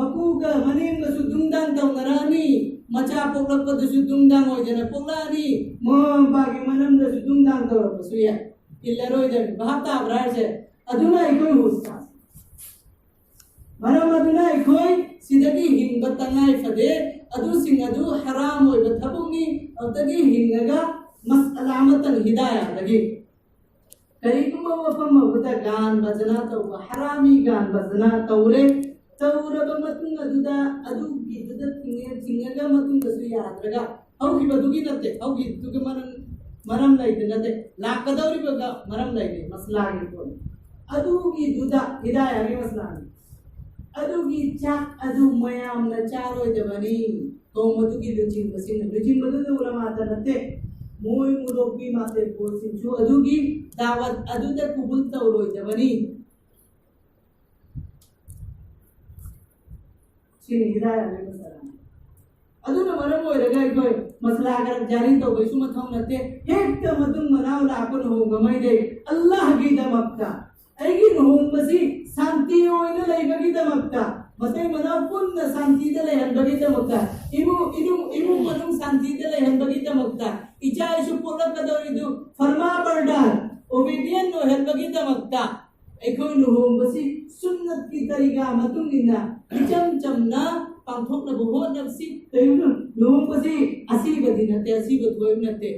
ꯃꯀꯨꯒ ꯃꯅꯦꯝꯒꯁꯨ ꯗꯨꯡꯗꯥꯡ ꯇꯧꯅꯔꯛꯑꯅꯤ, ꯃꯆꯥ ꯄꯣꯛꯂꯛꯄꯗꯁꯨ ꯗꯨꯡꯗꯥꯡ ꯑꯣꯏꯗꯅ ꯄꯣꯛꯂꯛꯑꯅꯤ, ꯃꯃꯥ ꯃꯄꯥꯒꯤ ꯃꯅꯝꯗꯁꯨ ꯗꯨꯡꯗꯥꯡ ꯇꯧꯔꯛꯄꯁꯨ ꯌꯥꯏ꯫ ꯏꯜꯂꯔꯣꯏꯗꯕꯅꯤ꯫ ꯚꯥꯞ ꯇꯥꯕ꯭ꯔꯥ ꯍꯥꯏꯁꯦ? ꯑꯗꯨꯅ ꯑꯩꯈꯣꯏ ꯍꯨꯁ ꯇꯥꯁꯤ꯫ ꯃꯔꯝ ꯑꯗꯨꯅ ꯑꯩꯈꯣꯏ ꯁꯤꯗꯒꯤ ꯍꯤꯡꯕ ꯇꯉꯥꯏ ꯐꯗꯦ꯫ ꯑꯗꯨꯁꯤꯡ ꯑꯗꯨ ꯍꯔꯥꯝ ꯑꯣꯏꯕ ꯊꯕꯛꯅꯤ꯫ ꯑꯗꯨꯗꯒꯤ ꯍꯤꯡꯉꯒ ꯃꯁ ꯑꯂꯥ ꯑꯃꯇꯪ ꯍꯤꯗꯥꯌꯥꯗꯒꯤ ꯀꯔꯤꯒꯨꯝꯕ ꯃꯐꯝ ꯑꯃꯗ ꯒꯥꯟ ꯕꯖꯅꯥ ꯇꯧꯕ, ꯍꯔꯥꯃꯤ ꯒꯥꯟ ꯕꯖꯅꯥ ꯇꯧꯔꯦ꯫ ꯇꯧꯔꯕ ꯃꯇꯨꯡ ꯑꯗꯨꯗ ꯑꯗꯨꯒꯤꯗꯨꯗ ꯊꯤꯡꯉꯦ, ꯊꯤꯡꯉꯒ ꯃꯇꯨꯡꯗꯁꯨ ꯌꯥꯗ꯭ꯔꯒ ꯍꯧꯈꯤꯕꯗꯨꯒꯤ ꯅꯠꯇꯦ, ꯍꯧꯈꯤꯕꯗꯨꯒꯤ ꯃꯔꯝ, ꯃꯔꯝ ꯂꯩꯗꯅ ꯅꯠꯇꯦ, ꯂꯥꯛꯀꯗꯧꯔꯤꯕꯒ ꯃꯔꯝ ꯂꯩꯔꯦ꯫ ꯃꯁꯂꯥꯒꯤ ꯄꯣꯠꯅꯤ꯫ ꯑꯗꯨꯒꯤꯗꯨꯗ ꯍꯤꯗꯥꯌꯥꯒꯤ ꯃꯁꯂꯥꯅꯤ꯫ ꯑꯗꯨꯒꯤ ꯆꯥꯛ ꯑꯗꯨ ꯃꯌꯥꯝꯅ ꯆꯥꯔꯣꯏꯗꯕꯅꯤ꯫ ꯀꯧꯝ ꯑꯗꯨꯒꯤ ꯂꯨꯆꯤꯡꯕꯁꯤꯡꯅ, ꯂꯨꯆꯤꯡꯕꯗꯨꯗ ꯎꯂꯃꯥꯗ ꯅꯠꯇꯦ, ꯃꯣꯏ ꯃꯨꯔꯣꯛꯄꯤ ꯃꯥꯇꯦ ꯄꯣꯠꯁꯤꯡꯁꯨ ꯑꯗꯨꯒꯤ ꯗꯥꯋꯠ ꯑꯗꯨꯗ ꯀꯨꯕꯨꯜ ꯇꯧꯔꯣꯏꯗꯕꯅꯤ꯫ ꯁꯤꯅꯤ ꯍꯤꯗꯥꯌꯥꯒꯤ ꯃꯁꯂꯥꯅꯤ꯫ ꯑꯗꯨꯅ ꯃꯔꯝ ꯑꯣꯏꯔꯒ ꯑꯩꯈꯣꯏ ꯃꯁꯂꯥ ꯈꯔ ꯖꯥꯔꯤ ꯇꯧꯕꯩꯁꯨ ꯃꯊꯧ ꯅꯠꯇꯦ꯫ ꯍꯦꯛꯇ ꯃꯇꯨꯡ ꯃꯅꯥꯎ ꯂꯥꯛꯄ ꯂꯨꯍꯣꯡꯕꯉꯩꯗꯩ ꯑꯜꯂꯥꯍꯒꯤꯗꯃꯛꯇ, ꯑꯩꯒꯤ ꯂꯨꯍꯣꯡꯕꯁꯤ ꯁꯥꯟꯇꯤ ꯑꯣꯏꯅ ꯂꯩꯕꯒꯤꯗꯃꯛꯇ, ꯃꯇꯩ ꯃꯅꯥꯎ ꯄꯨꯟꯅ ꯁꯥꯟꯇꯤꯗ ꯂꯩꯍꯟꯕꯒꯤꯗꯃꯛꯇ, ꯏꯃꯨꯡ, ꯏꯃꯨꯡ, ꯏꯃꯨꯡ ꯃꯅꯨꯡ ꯁꯥꯟꯇꯤꯗ ꯂꯩꯍꯟꯕꯒꯤꯗꯃꯛꯇ, ꯏꯆꯥ ꯏꯁꯨ ꯄꯣꯛꯂꯛꯀꯗꯧꯔꯤꯗꯨ ꯐꯔꯃꯥ ꯕꯔꯗꯥꯔ, obedient ꯑꯣꯏꯍꯟꯕꯒꯤꯗꯃꯛꯇ, ꯑꯩꯈꯣꯏ ꯂꯨꯍꯣꯡꯕꯁꯤ ꯁꯨꯟꯅꯠꯀꯤ ꯇꯔꯤꯀꯥ ꯃꯇꯨꯡ ꯏꯟꯅ ꯏꯆꯝ ꯆꯝꯅ ꯄꯥꯡꯊꯣꯛꯅꯕ ꯍꯣꯠꯅꯕꯁꯤ꯫ ꯀꯩꯒꯤꯅꯣ? ꯂꯨꯍꯣꯡꯕꯁꯤ ꯑꯁꯤꯕꯗꯤ ꯅꯠꯇꯦ, ꯑꯁꯤꯕ ꯊꯣꯏꯕ ꯅꯠꯇꯦ꯫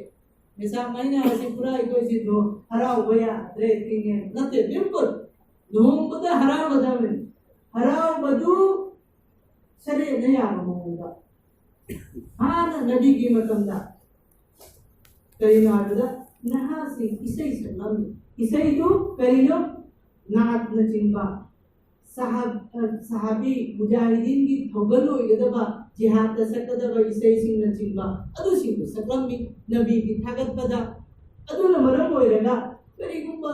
ꯃꯦꯁꯥ ꯃꯥꯏꯅ ꯑꯁꯤ ꯄꯨꯔꯥ ꯑꯩꯈꯣꯏꯁꯤ ꯂꯨꯍꯣ-, ꯍꯔꯥꯎꯕ ꯌꯥꯗ꯭ꯔꯦ, ꯊꯤꯡꯉꯦ ꯅꯠꯇꯦ, ꯕꯤꯜꯀꯨꯜ꯫ ꯂꯨꯍꯣꯡꯕꯗ ꯍꯔꯥꯎꯒꯗꯕꯅꯤ꯫ ꯍꯔꯥꯎꯕꯗꯨ ꯁꯔꯦꯠꯅ ꯌꯥꯕ ꯃꯑꯣꯡꯗ꯫ ꯍꯥꯟꯅ ꯅꯕꯤꯒꯤ ꯃꯇꯝꯗ ꯀꯔꯤꯅꯣ ꯍꯥꯏꯕꯗ ꯅꯍꯥꯁꯤꯡ ꯏꯁꯩ ꯁꯛꯂꯝꯃꯤ꯫ ꯏꯁꯩꯗꯨ ꯀꯔꯤꯅꯣ? ꯅꯥꯠꯅꯆꯤꯡꯕ, ꯁꯍꯥ-, ꯁꯍꯥꯕꯤ ꯃꯨꯖꯥꯍꯤꯗꯤꯟꯒꯤ ꯊꯧꯒꯜ ꯑꯣꯏꯒꯗꯕ, ꯖꯤꯍꯥꯗꯇ ꯁꯛꯀꯗꯕ ꯏꯁꯩꯁꯤꯡꯅꯆꯤꯡꯕ ꯑꯗꯨꯁꯤꯡꯗꯨ ꯁꯛꯂꯝꯃꯤ ꯅꯕꯤꯒꯤ ꯊꯥꯒꯠꯄꯗ꯫ ꯑꯗꯨꯅ ꯃꯔꯝ ꯑꯣꯏꯔꯒ ꯀꯔꯤꯒꯨꯝꯕ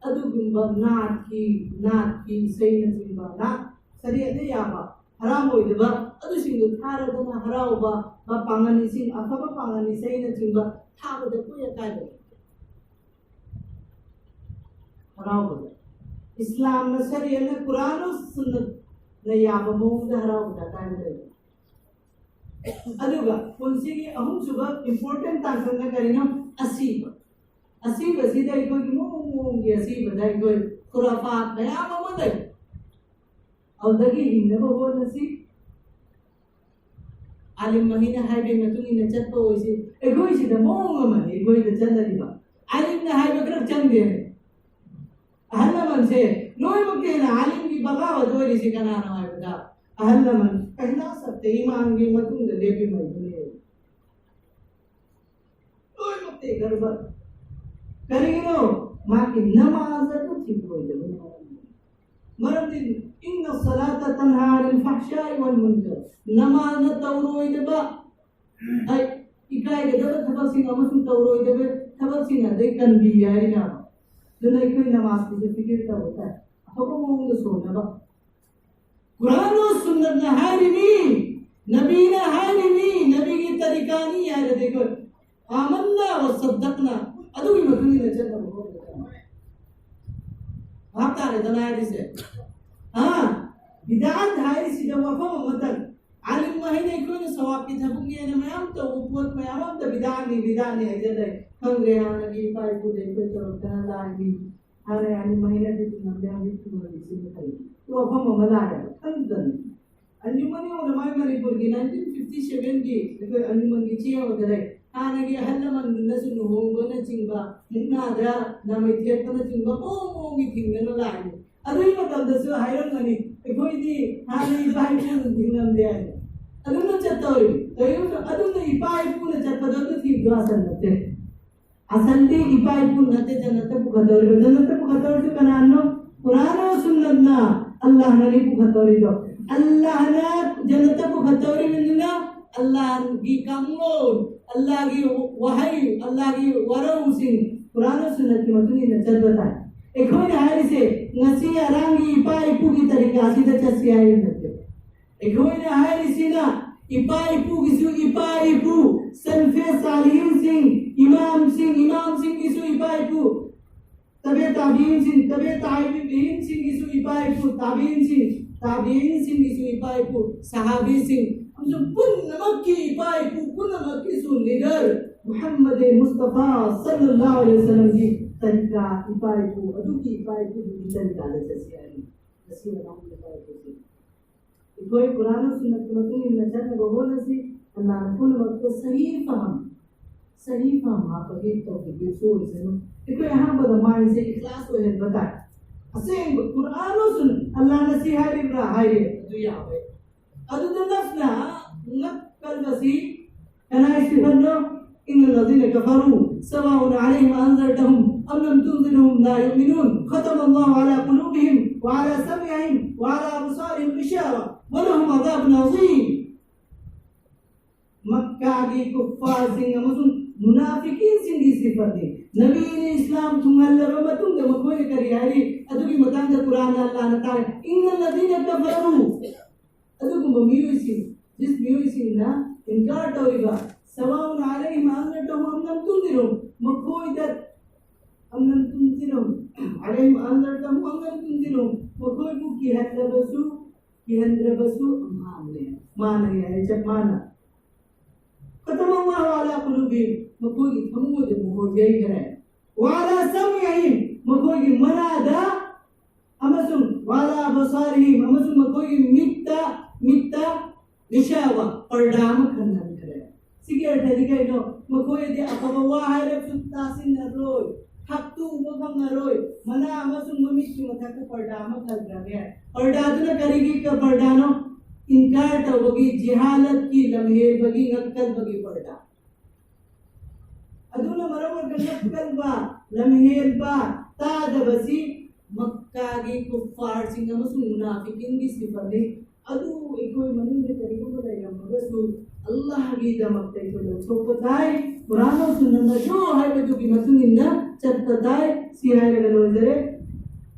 ꯑꯗꯨꯒꯨꯝꯕ ꯅꯥꯠꯀꯤ, ꯅꯥꯠꯀꯤ ꯏꯁꯩꯅꯆꯤꯡꯕ, ꯅꯥꯠ ꯁꯔꯤꯌꯠꯅ ꯌꯥꯕ ꯍꯔꯥꯝ ꯑꯣꯏꯗꯕ ꯑꯗꯨꯁꯤꯡꯗꯨ ꯊꯥꯔꯗꯨꯅ ꯍꯔꯥꯎꯕ, ꯃ-, ꯄꯥꯡꯒꯜ ꯏꯁꯤꯡ, ꯑꯐꯕ ꯄꯥꯡꯒꯜ ꯏꯁꯩꯅꯆꯤꯡꯕ ꯊꯥꯕꯗ ꯀꯔꯤ ꯑꯀꯥꯏꯕ ꯂꯩ? ꯍꯔꯥꯎꯕꯗ꯫ ꯏꯁꯂꯥꯝꯅ, ꯁꯔꯤꯌꯠꯅ, ꯀꯨꯔꯥꯟ ꯁꯨꯟꯅꯠ ꯌꯥꯕ ꯃꯑꯣꯡꯗ ꯍꯔꯥꯎꯕ ꯗꯔꯀꯥꯔ ꯂꯩ꯫ ꯑꯗꯨꯒ ꯄꯨꯟꯁꯤꯒꯤ ꯑꯍꯨꯝꯁꯨꯕ important ꯇꯥꯡꯀꯛꯅ ꯀꯔꯤꯅꯣ? ꯑꯁꯤꯕ꯫ ꯑꯁꯤꯕꯁꯤꯗ ꯑꯩꯈꯣꯏꯒꯤ ꯃꯑꯣꯡ ꯃꯑꯣꯡꯒꯤ ꯑꯁꯤꯕꯗ ꯑꯩꯈꯣꯏ ꯈꯨꯔꯥꯐꯥꯠ ꯃꯌꯥꯝ ꯑꯃ ꯂꯩ꯫ ꯑꯗꯨꯗꯒꯤ ꯍꯤꯡꯅꯕ ꯍꯣꯠꯅꯁꯤ꯫ ꯑꯥꯂꯤꯝ ꯃꯍꯩꯅ ꯍꯥꯏꯕꯒꯤ ꯃꯇꯨꯡ ꯏꯟꯅ ꯆꯠꯄ ꯑꯣꯏꯁꯤ꯫ ꯑꯩꯈꯣꯏꯁꯤꯗ ꯃꯑꯣꯡ ꯑꯃꯅꯤ ꯑꯩꯈꯣꯏꯗ ꯆꯠꯅꯔꯤꯕ꯫ ꯑꯥꯂꯤꯝꯅ ꯍꯥꯏꯕ ꯈꯔ ꯆꯪꯗꯦꯅꯦ꯫ ꯑꯍꯜ ꯂꯃꯟꯁꯦ ꯂꯣꯏꯅꯃꯛꯇ ꯍꯦꯟꯅ ꯑꯥꯂꯤꯝꯒꯤ ꯕꯒꯥꯋꯠ ꯑꯣꯏꯔꯤꯁꯤ ꯀꯅꯥꯅꯣ ꯍꯥꯏꯕꯗ, ꯑꯍꯜ ꯂꯃꯟ ꯄꯍꯂꯥ ꯁꯞꯇ ꯏꯃꯥꯟꯒꯤ ꯃꯇꯨꯡꯗ ꯂꯦꯞꯄꯤꯕ ꯃꯤꯗꯨꯅꯦ꯫ ꯂꯣꯏꯅꯃꯛꯇ ꯒꯔꯕ꯫ ꯀꯔꯤꯒꯤꯅꯣ? ꯃꯍꯥꯛꯀꯤ ꯅꯃꯥꯖ ꯑꯗꯨ ꯊꯤꯡꯂꯣꯏꯗꯕꯅꯤ꯫ ꯃꯔꯝꯗꯤ ꯏꯟꯅ ꯁꯂꯥꯇ ꯇꯟꯍꯥ ꯑꯅꯤꯜ ꯐꯍꯁꯥꯏ ꯋꯜ ꯃꯨꯟꯀꯔ꯫ ꯅꯃꯥꯖꯅ ꯇꯧꯔꯣꯏꯗꯕ, ꯑꯩ, ꯏꯀꯥꯏꯒꯗꯕ ꯊꯕꯛꯁꯤꯡ ꯑꯃꯁꯨꯡ ꯇꯧꯔꯣꯏꯗꯕ ꯊꯕꯛꯁꯤꯡ ꯑꯗꯩ ꯀꯟꯕꯤ ꯍꯥꯏꯔꯤꯅ꯫ ꯑꯗꯨꯅ ꯑꯩꯈꯣꯏ ꯅꯃꯥꯖꯀꯤꯁꯨ ꯐꯤꯀꯤꯔ ꯇꯧꯕ ꯇꯥꯏ꯫ ꯑꯐꯕ ꯃꯑꯣꯡꯗ ꯁꯣꯟꯅꯕ꯫ ꯀꯨꯔꯥꯟ ꯁꯨꯟꯅꯠꯅ ꯍꯥꯏꯔꯤꯅꯤ, ꯅꯕꯤꯅ ꯍꯥꯏꯔꯤꯅꯤ, ꯅꯕꯤꯒꯤ ꯇꯔꯤꯀꯥꯅꯤ ꯍꯥꯏꯔꯗꯤ ꯑꯩꯈꯣꯏ ꯑꯥꯃꯟꯅ ꯋ ꯁꯗꯛꯅ ꯑꯗꯨꯒꯤ ꯃꯇꯨꯡ ꯏꯟꯅ ꯆꯠꯅꯕ ꯍꯣꯠꯅꯒꯗꯕꯅꯤ꯫ ꯚꯥꯞ ꯇꯥꯔꯦꯗꯅ ꯍꯥꯏꯔꯤꯁꯦ? ꯍꯥ? ꯕꯤꯗꯥꯠ ꯍꯥꯏꯔꯤꯁꯤꯗ ꯋꯥꯐꯝ ꯑꯃꯇꯪ꯫ ꯑꯥꯂꯤꯝ ꯃꯍꯩꯅ ꯑꯩꯈꯣꯏꯅ ꯁꯋꯥꯕꯀꯤ ꯊꯕꯛꯅꯦꯅ ꯃꯌꯥꯝ ꯇꯧꯕ ꯄꯣꯠ ꯃꯌꯥꯝ ꯑꯃꯇ ꯕꯤꯗꯥꯠꯅꯤ, ꯕꯤꯗꯥꯠꯅꯤ ꯍꯥꯏꯖꯜꯂꯦ꯫ ꯈꯪꯗ꯭ꯔꯦ, ꯍꯥꯟꯅꯒꯤ ꯏꯄꯥ ꯏꯄꯨꯗ ꯑꯩꯈꯣꯏ ꯇꯧꯔꯛꯇꯅ ꯂꯥꯛꯏꯅꯤ꯫ ꯍꯥꯟꯅ ꯑꯥꯂꯤꯝ ꯃꯍꯩꯅꯗꯤ ꯊꯤꯡꯉꯝꯗꯦ, ꯍꯧꯖꯤꯛ ꯊꯤꯡꯉꯝꯃꯤꯁꯤꯅ ꯀꯔꯤ? ꯋꯥꯐꯝ ꯑꯃ ꯂꯥꯛꯑꯦꯕ, ꯈꯪꯗꯅ꯫ ꯑꯟꯖꯨꯃꯟ ꯎꯂꯃꯥꯏ ꯃꯅꯤꯄꯨꯔꯒꯤ nineteen fifty seven ꯒꯤ ꯑꯩꯈꯣꯏ ꯑꯟꯖꯨꯃꯟꯒꯤ ꯆꯦ ꯑꯃꯗ ꯂꯩ꯫ ꯍꯥꯟꯅꯒꯤ ꯑꯍꯜ ꯂꯃꯟꯅꯁꯨ ꯂꯨꯍꯣꯡꯕꯅꯆꯤꯡꯕ, ꯃꯨꯛꯅꯥꯗ ꯅꯥꯃꯩ ꯊꯦꯠꯄꯅꯆꯤꯡꯕ ꯃꯑꯣꯡ ꯃꯑꯣꯡꯒꯤ ꯊꯤꯡꯗꯅ ꯂꯥꯛꯏ꯫ ꯑꯗꯨꯒꯤ ꯃꯇꯝꯗꯁꯨ ꯍꯥꯏꯔꯝꯒꯅꯤ, "ꯑꯩꯈꯣꯏꯗꯤ ꯍꯥꯟꯅ ꯏꯄꯥ ꯏꯄꯨꯅ ꯊꯤꯡꯉꯝꯗꯦ" ꯍꯥꯏꯅ꯫ ꯑꯗꯨꯝꯅ ꯆꯠꯇꯧꯔꯤ꯫ ꯀꯔꯤꯒꯨꯝꯕ ꯑꯗꯨꯝꯅ ꯏꯄꯥ ꯏꯄꯨꯅ ꯆꯠꯄꯗꯣ ꯑꯗꯨ ꯊꯤꯕꯗꯣ ꯑꯁꯟ ꯅꯠꯇꯦ꯫ ꯑꯁꯟꯗꯤ ꯏꯄꯥ ꯏꯄꯨ ꯅꯠꯇꯦ ꯖꯟꯅꯠꯇ ꯄꯨꯈꯠꯇꯧꯔꯤꯕ꯫ ꯖꯟꯅꯠꯇ ꯄꯨꯈꯠꯇꯧꯔꯤꯁꯤ ꯀꯅꯥꯅꯣ? ꯀꯨꯔꯥꯟ ꯁꯨꯟꯅꯠꯅ ꯑꯜꯂꯥꯍꯅꯅꯤ ꯄꯨꯈꯠꯇꯧꯔꯤꯗꯣ꯫ ꯑꯜꯂꯥꯍꯅ ꯖꯟꯅꯠꯇ ꯄꯨꯈꯠꯇꯧꯔꯤꯕꯅꯤꯅ ꯑꯜꯂꯥꯍꯒꯤ ꯀꯥꯡꯂꯣꯟ, ꯑꯜꯂꯥꯍꯒꯤ ꯋꯥꯍꯩ, ꯑꯜꯂꯥꯍꯒꯤ ꯋꯥꯔꯧꯁꯤꯡ ꯀꯨꯔꯥꯟ ꯁꯨꯟꯅꯠꯀꯤ ꯃꯇꯨꯡ ꯏꯟꯅ ꯆꯠꯄ ꯇꯥꯏ꯫ ꯑꯩꯈꯣꯏꯅ ꯍꯥꯏꯔꯤꯁꯦ ꯉꯁꯤ ꯑꯔꯥꯡꯒꯤ ꯏꯄꯥ ꯏꯄꯨꯒꯤ ꯇꯔꯤꯀꯥꯁꯤꯗ ꯆꯠꯁꯤ ꯍꯥꯏꯕ ꯅꯠꯇꯦ꯫ ꯑꯩꯈꯣꯏꯅ ꯍꯥꯏꯔꯤꯁꯤꯅ ꯏꯄꯥ ꯏꯄꯨꯒꯤꯁꯨ ꯏꯄꯥ ꯏꯄꯨ, ꯁꯜꯐꯦ ꯁꯥꯂꯤꯍꯤꯟꯁꯤꯡ, ꯏꯃꯥꯝꯁꯤꯡ, ꯏꯃꯥꯝꯁꯤꯡꯒꯤꯁꯨ ꯏꯄꯥ ꯏꯄꯨ, ꯇꯕꯦ ꯇꯥꯕꯤꯟꯁꯤꯡ, ꯇꯕꯦ ꯇꯥꯕꯤꯟꯁꯤꯡꯒꯤꯁꯨ ꯏꯄꯥ ꯏꯄꯨ, ꯇꯥꯕꯤꯟꯁꯤꯡ, ꯇꯥꯕꯤꯟꯁꯤꯡꯒꯤꯁꯨ ꯏꯄꯥ ꯏꯄꯨ, ꯁꯍꯥꯕꯤꯁꯤꯡ ꯑꯃꯁꯨꯡ ꯄꯨꯝꯅꯃꯛꯀꯤ ꯏꯄꯥ ꯏꯄꯨ ꯄꯨꯝꯅꯃꯛꯀꯤꯁꯨ ꯂꯤꯗꯔ ꯃꯨꯍꯝꯃꯗ ꯃꯨꯁꯇꯐꯥ ꯁꯜꯂꯜꯂꯥꯍꯨ ꯑꯂꯩꯍꯤ ꯋꯁꯜꯂꯝꯒꯤ ꯇꯔꯤꯀꯥ, ꯏꯄꯥ ꯏꯄꯨ ꯑꯗꯨꯒꯤ ꯏꯄꯥ ꯏꯄꯨꯗꯨꯒꯤ ꯇꯔꯤꯀꯥꯗ ꯆꯠꯁꯤ ꯍꯥꯏꯔꯤ꯫ ꯉꯁꯤ ꯑꯉꯥꯡ ꯏꯄꯥ ꯏꯄꯨꯁꯤꯡ, ꯑꯩꯈꯣꯏ ꯀꯨꯔꯥꯟ ꯑꯃꯁꯨꯡ ꯁꯨꯟꯅꯠꯀꯤ ꯃꯇꯨꯡ ꯏꯟꯅ ꯆꯠꯅꯕ ꯍꯣꯠꯅꯁꯤ꯫ ꯑꯜꯂꯥꯍꯅ ꯄꯨꯝꯅꯃꯛꯇ ꯁꯍꯤ ꯐꯍꯝ, ꯁꯍꯤ ꯐꯍꯝ ꯍꯥꯞꯄꯒꯤ ꯇꯧꯕꯤꯕꯁꯨ ꯑꯣꯏꯁꯅꯨ꯫ ꯑꯩꯈꯣꯏ ꯑꯍꯥꯟꯕꯗ ꯃꯥꯏꯟꯁꯦ ꯏꯈ꯭ꯂꯥꯁ ꯑꯣꯏꯍꯟꯕ ꯇꯥꯏ꯫ ꯑꯁꯦꯡꯕ ꯀꯨꯔꯥꯟ ꯑꯃꯁꯨꯡ ꯑꯜꯂꯥꯍꯅ ꯁꯤ ꯍꯥꯏꯔꯤꯕ꯭ꯔꯥ ꯍꯥꯏꯔꯦ, ꯑꯗꯨ ꯌꯥꯎꯋꯦ꯫ ꯑꯗꯨꯗ ꯅꯐꯁꯅ ꯉꯛꯀꯜꯕꯁꯤ ꯀꯅꯥꯒꯤ ꯁꯤꯐꯠꯅꯣ? إن الذين كفروا سواء عليهم أأنذرتهم أم لم تنذرهم لا يؤمنون ختم الله على قلوبهم وعلى سمعهم وعلى أبصارهم غشاوة ولهم عذاب عظيم. ꯃꯛꯀꯥꯒꯤ ꯀꯨꯐꯥꯔꯁꯤꯡ ꯑꯃꯁꯨꯡ ꯃꯨꯅꯥꯐꯤꯀꯤꯟꯁꯤꯡꯒꯤ ꯁꯤꯐꯠꯅꯤ꯫ ꯅꯕꯤꯅ ꯏꯁꯂꯥꯝ ꯊꯨꯡꯍꯜꯂꯕ ꯃꯇꯨꯡꯗ ꯃꯈꯣꯏꯅ ꯀꯔꯤ ꯍꯥꯏꯔꯤ? ꯑꯗꯨꯒꯤ ꯃꯇꯥꯡꯗ ꯀꯨꯔꯥꯟꯗ ꯑꯜꯂꯥꯍꯅ ꯇꯥꯔꯦ, إن الذين كفروا. ꯑꯗꯨꯒꯨꯝꯕ ꯃꯤꯑꯣꯏꯁꯤꯡ, ꯖꯤꯁ ꯃꯤꯑꯣꯏꯁꯤꯡꯅ ꯏꯟꯀꯥꯔ ꯇꯧꯔꯤꯕ, سواء عليهم أأنذرتهم أم لم تنذرهم, ꯃꯈꯣꯏꯗ, أم لم تنذرهم, عليهم أأنذرتهم أم لم تنذرهم, ꯃꯈꯣꯏꯕꯨ ꯀꯤꯍꯜꯂꯕꯁꯨ, ꯀꯤꯍꯟꯗ꯭ꯔꯕꯁꯨ ꯑꯝꯍꯥꯅꯤ꯫ ꯃꯥꯟꯅꯩ ꯍꯥꯏ, ꯆꯞ ꯃꯥꯟꯅ꯫ ختم الله على قلوبهم, ꯃꯈꯣꯏꯒꯤ ꯊꯃꯣꯏꯗ ꯃꯣꯍꯣꯔ ꯌꯩꯈ꯭ꯔꯦ꯫ وعلى سمعهم, ꯃꯈꯣꯏꯒꯤ ꯃꯅꯥꯗ, ꯑꯃꯁꯨꯡ وعلى أبصارهم, ꯑꯃꯁꯨꯡ ꯃꯈꯣꯏꯒꯤ ꯃꯤꯠꯇ, ꯃꯤꯠꯇ غشاوة, ꯄꯔꯗꯥ ꯑꯃ ꯈꯟꯍꯟꯈ꯭ꯔꯦ꯫ ꯁꯤꯒꯤ ꯑꯔꯊꯗꯤ ꯀꯩꯅꯣ? ꯃꯈꯣꯏꯗꯤ ꯑꯐꯕ ꯋꯥ ꯍꯥꯏꯔꯕꯁꯨ ꯇꯥꯁꯤꯟꯅꯔꯣꯏ, ꯍꯛꯇꯨ ꯎꯕ ꯐꯪꯉꯔꯣꯏ, ꯃꯅꯥ ꯑꯃꯁꯨꯡ ꯃꯃꯤꯠꯀꯤ ꯃꯊꯛꯇ ꯄꯔꯗꯥ ꯑꯃ ꯈꯟꯈ꯭ꯔꯒꯦ꯫ ꯄꯔꯗꯥꯗꯨꯅ ꯀꯔꯤꯒꯤ ꯄꯔꯗꯥꯅꯣ? ꯏꯟꯀꯥꯔ ꯇꯧꯕꯒꯤ, ꯖꯤꯍꯥꯂꯠꯀꯤ, ꯂꯝꯍꯦꯟꯕꯒꯤ, ꯉꯛꯀꯟꯕꯒꯤ ꯄꯔꯗꯥ꯫ ꯑꯗꯨꯅ ꯃꯔꯝ ꯑꯣꯏꯔꯒ ꯉꯛꯀꯟꯕ, ꯂꯝꯍꯦꯟꯕ, ꯇꯥꯗꯕꯁꯤ ꯃꯛꯀꯥꯒꯤ ꯀꯨꯐꯥꯔꯁꯤꯡ ꯑꯃꯁꯨꯡ ꯃꯨꯅꯥꯐꯤꯀꯤꯟꯒꯤ ꯁꯤꯐꯠꯅꯤ꯫ ꯑꯗꯨ ꯑꯩꯈꯣꯏ ꯃꯅꯨꯡꯗ ꯀꯔꯤꯒꯨꯝꯕ ꯂꯩꯔꯝꯃꯒꯁꯨ, ꯑꯜꯂꯥꯍꯒꯤꯗꯃꯛꯇ ꯑꯩꯈꯣꯏ ꯂꯧꯊꯣꯛꯄ ꯇꯥꯏ꯫ ꯀꯨꯔꯥꯟ ꯑꯃꯁꯨꯡ ꯁꯨꯟꯅꯠꯅ ꯁꯨ ꯍꯥꯏꯕꯗꯨꯒꯤ ꯃꯇꯨꯡ ꯏꯟꯅ ꯆꯠꯄ ꯇꯥꯏ꯫ ꯁꯤ ꯍꯥꯏꯔꯒ ꯂꯣꯏꯖꯔꯦ꯫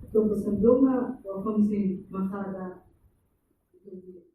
ꯑꯇꯣꯞꯄ ꯁꯟꯗꯣꯛꯅ ꯋꯥꯐꯝꯁꯤꯡ ꯃꯈꯥꯗ ꯑꯩꯈꯣꯏꯒꯤ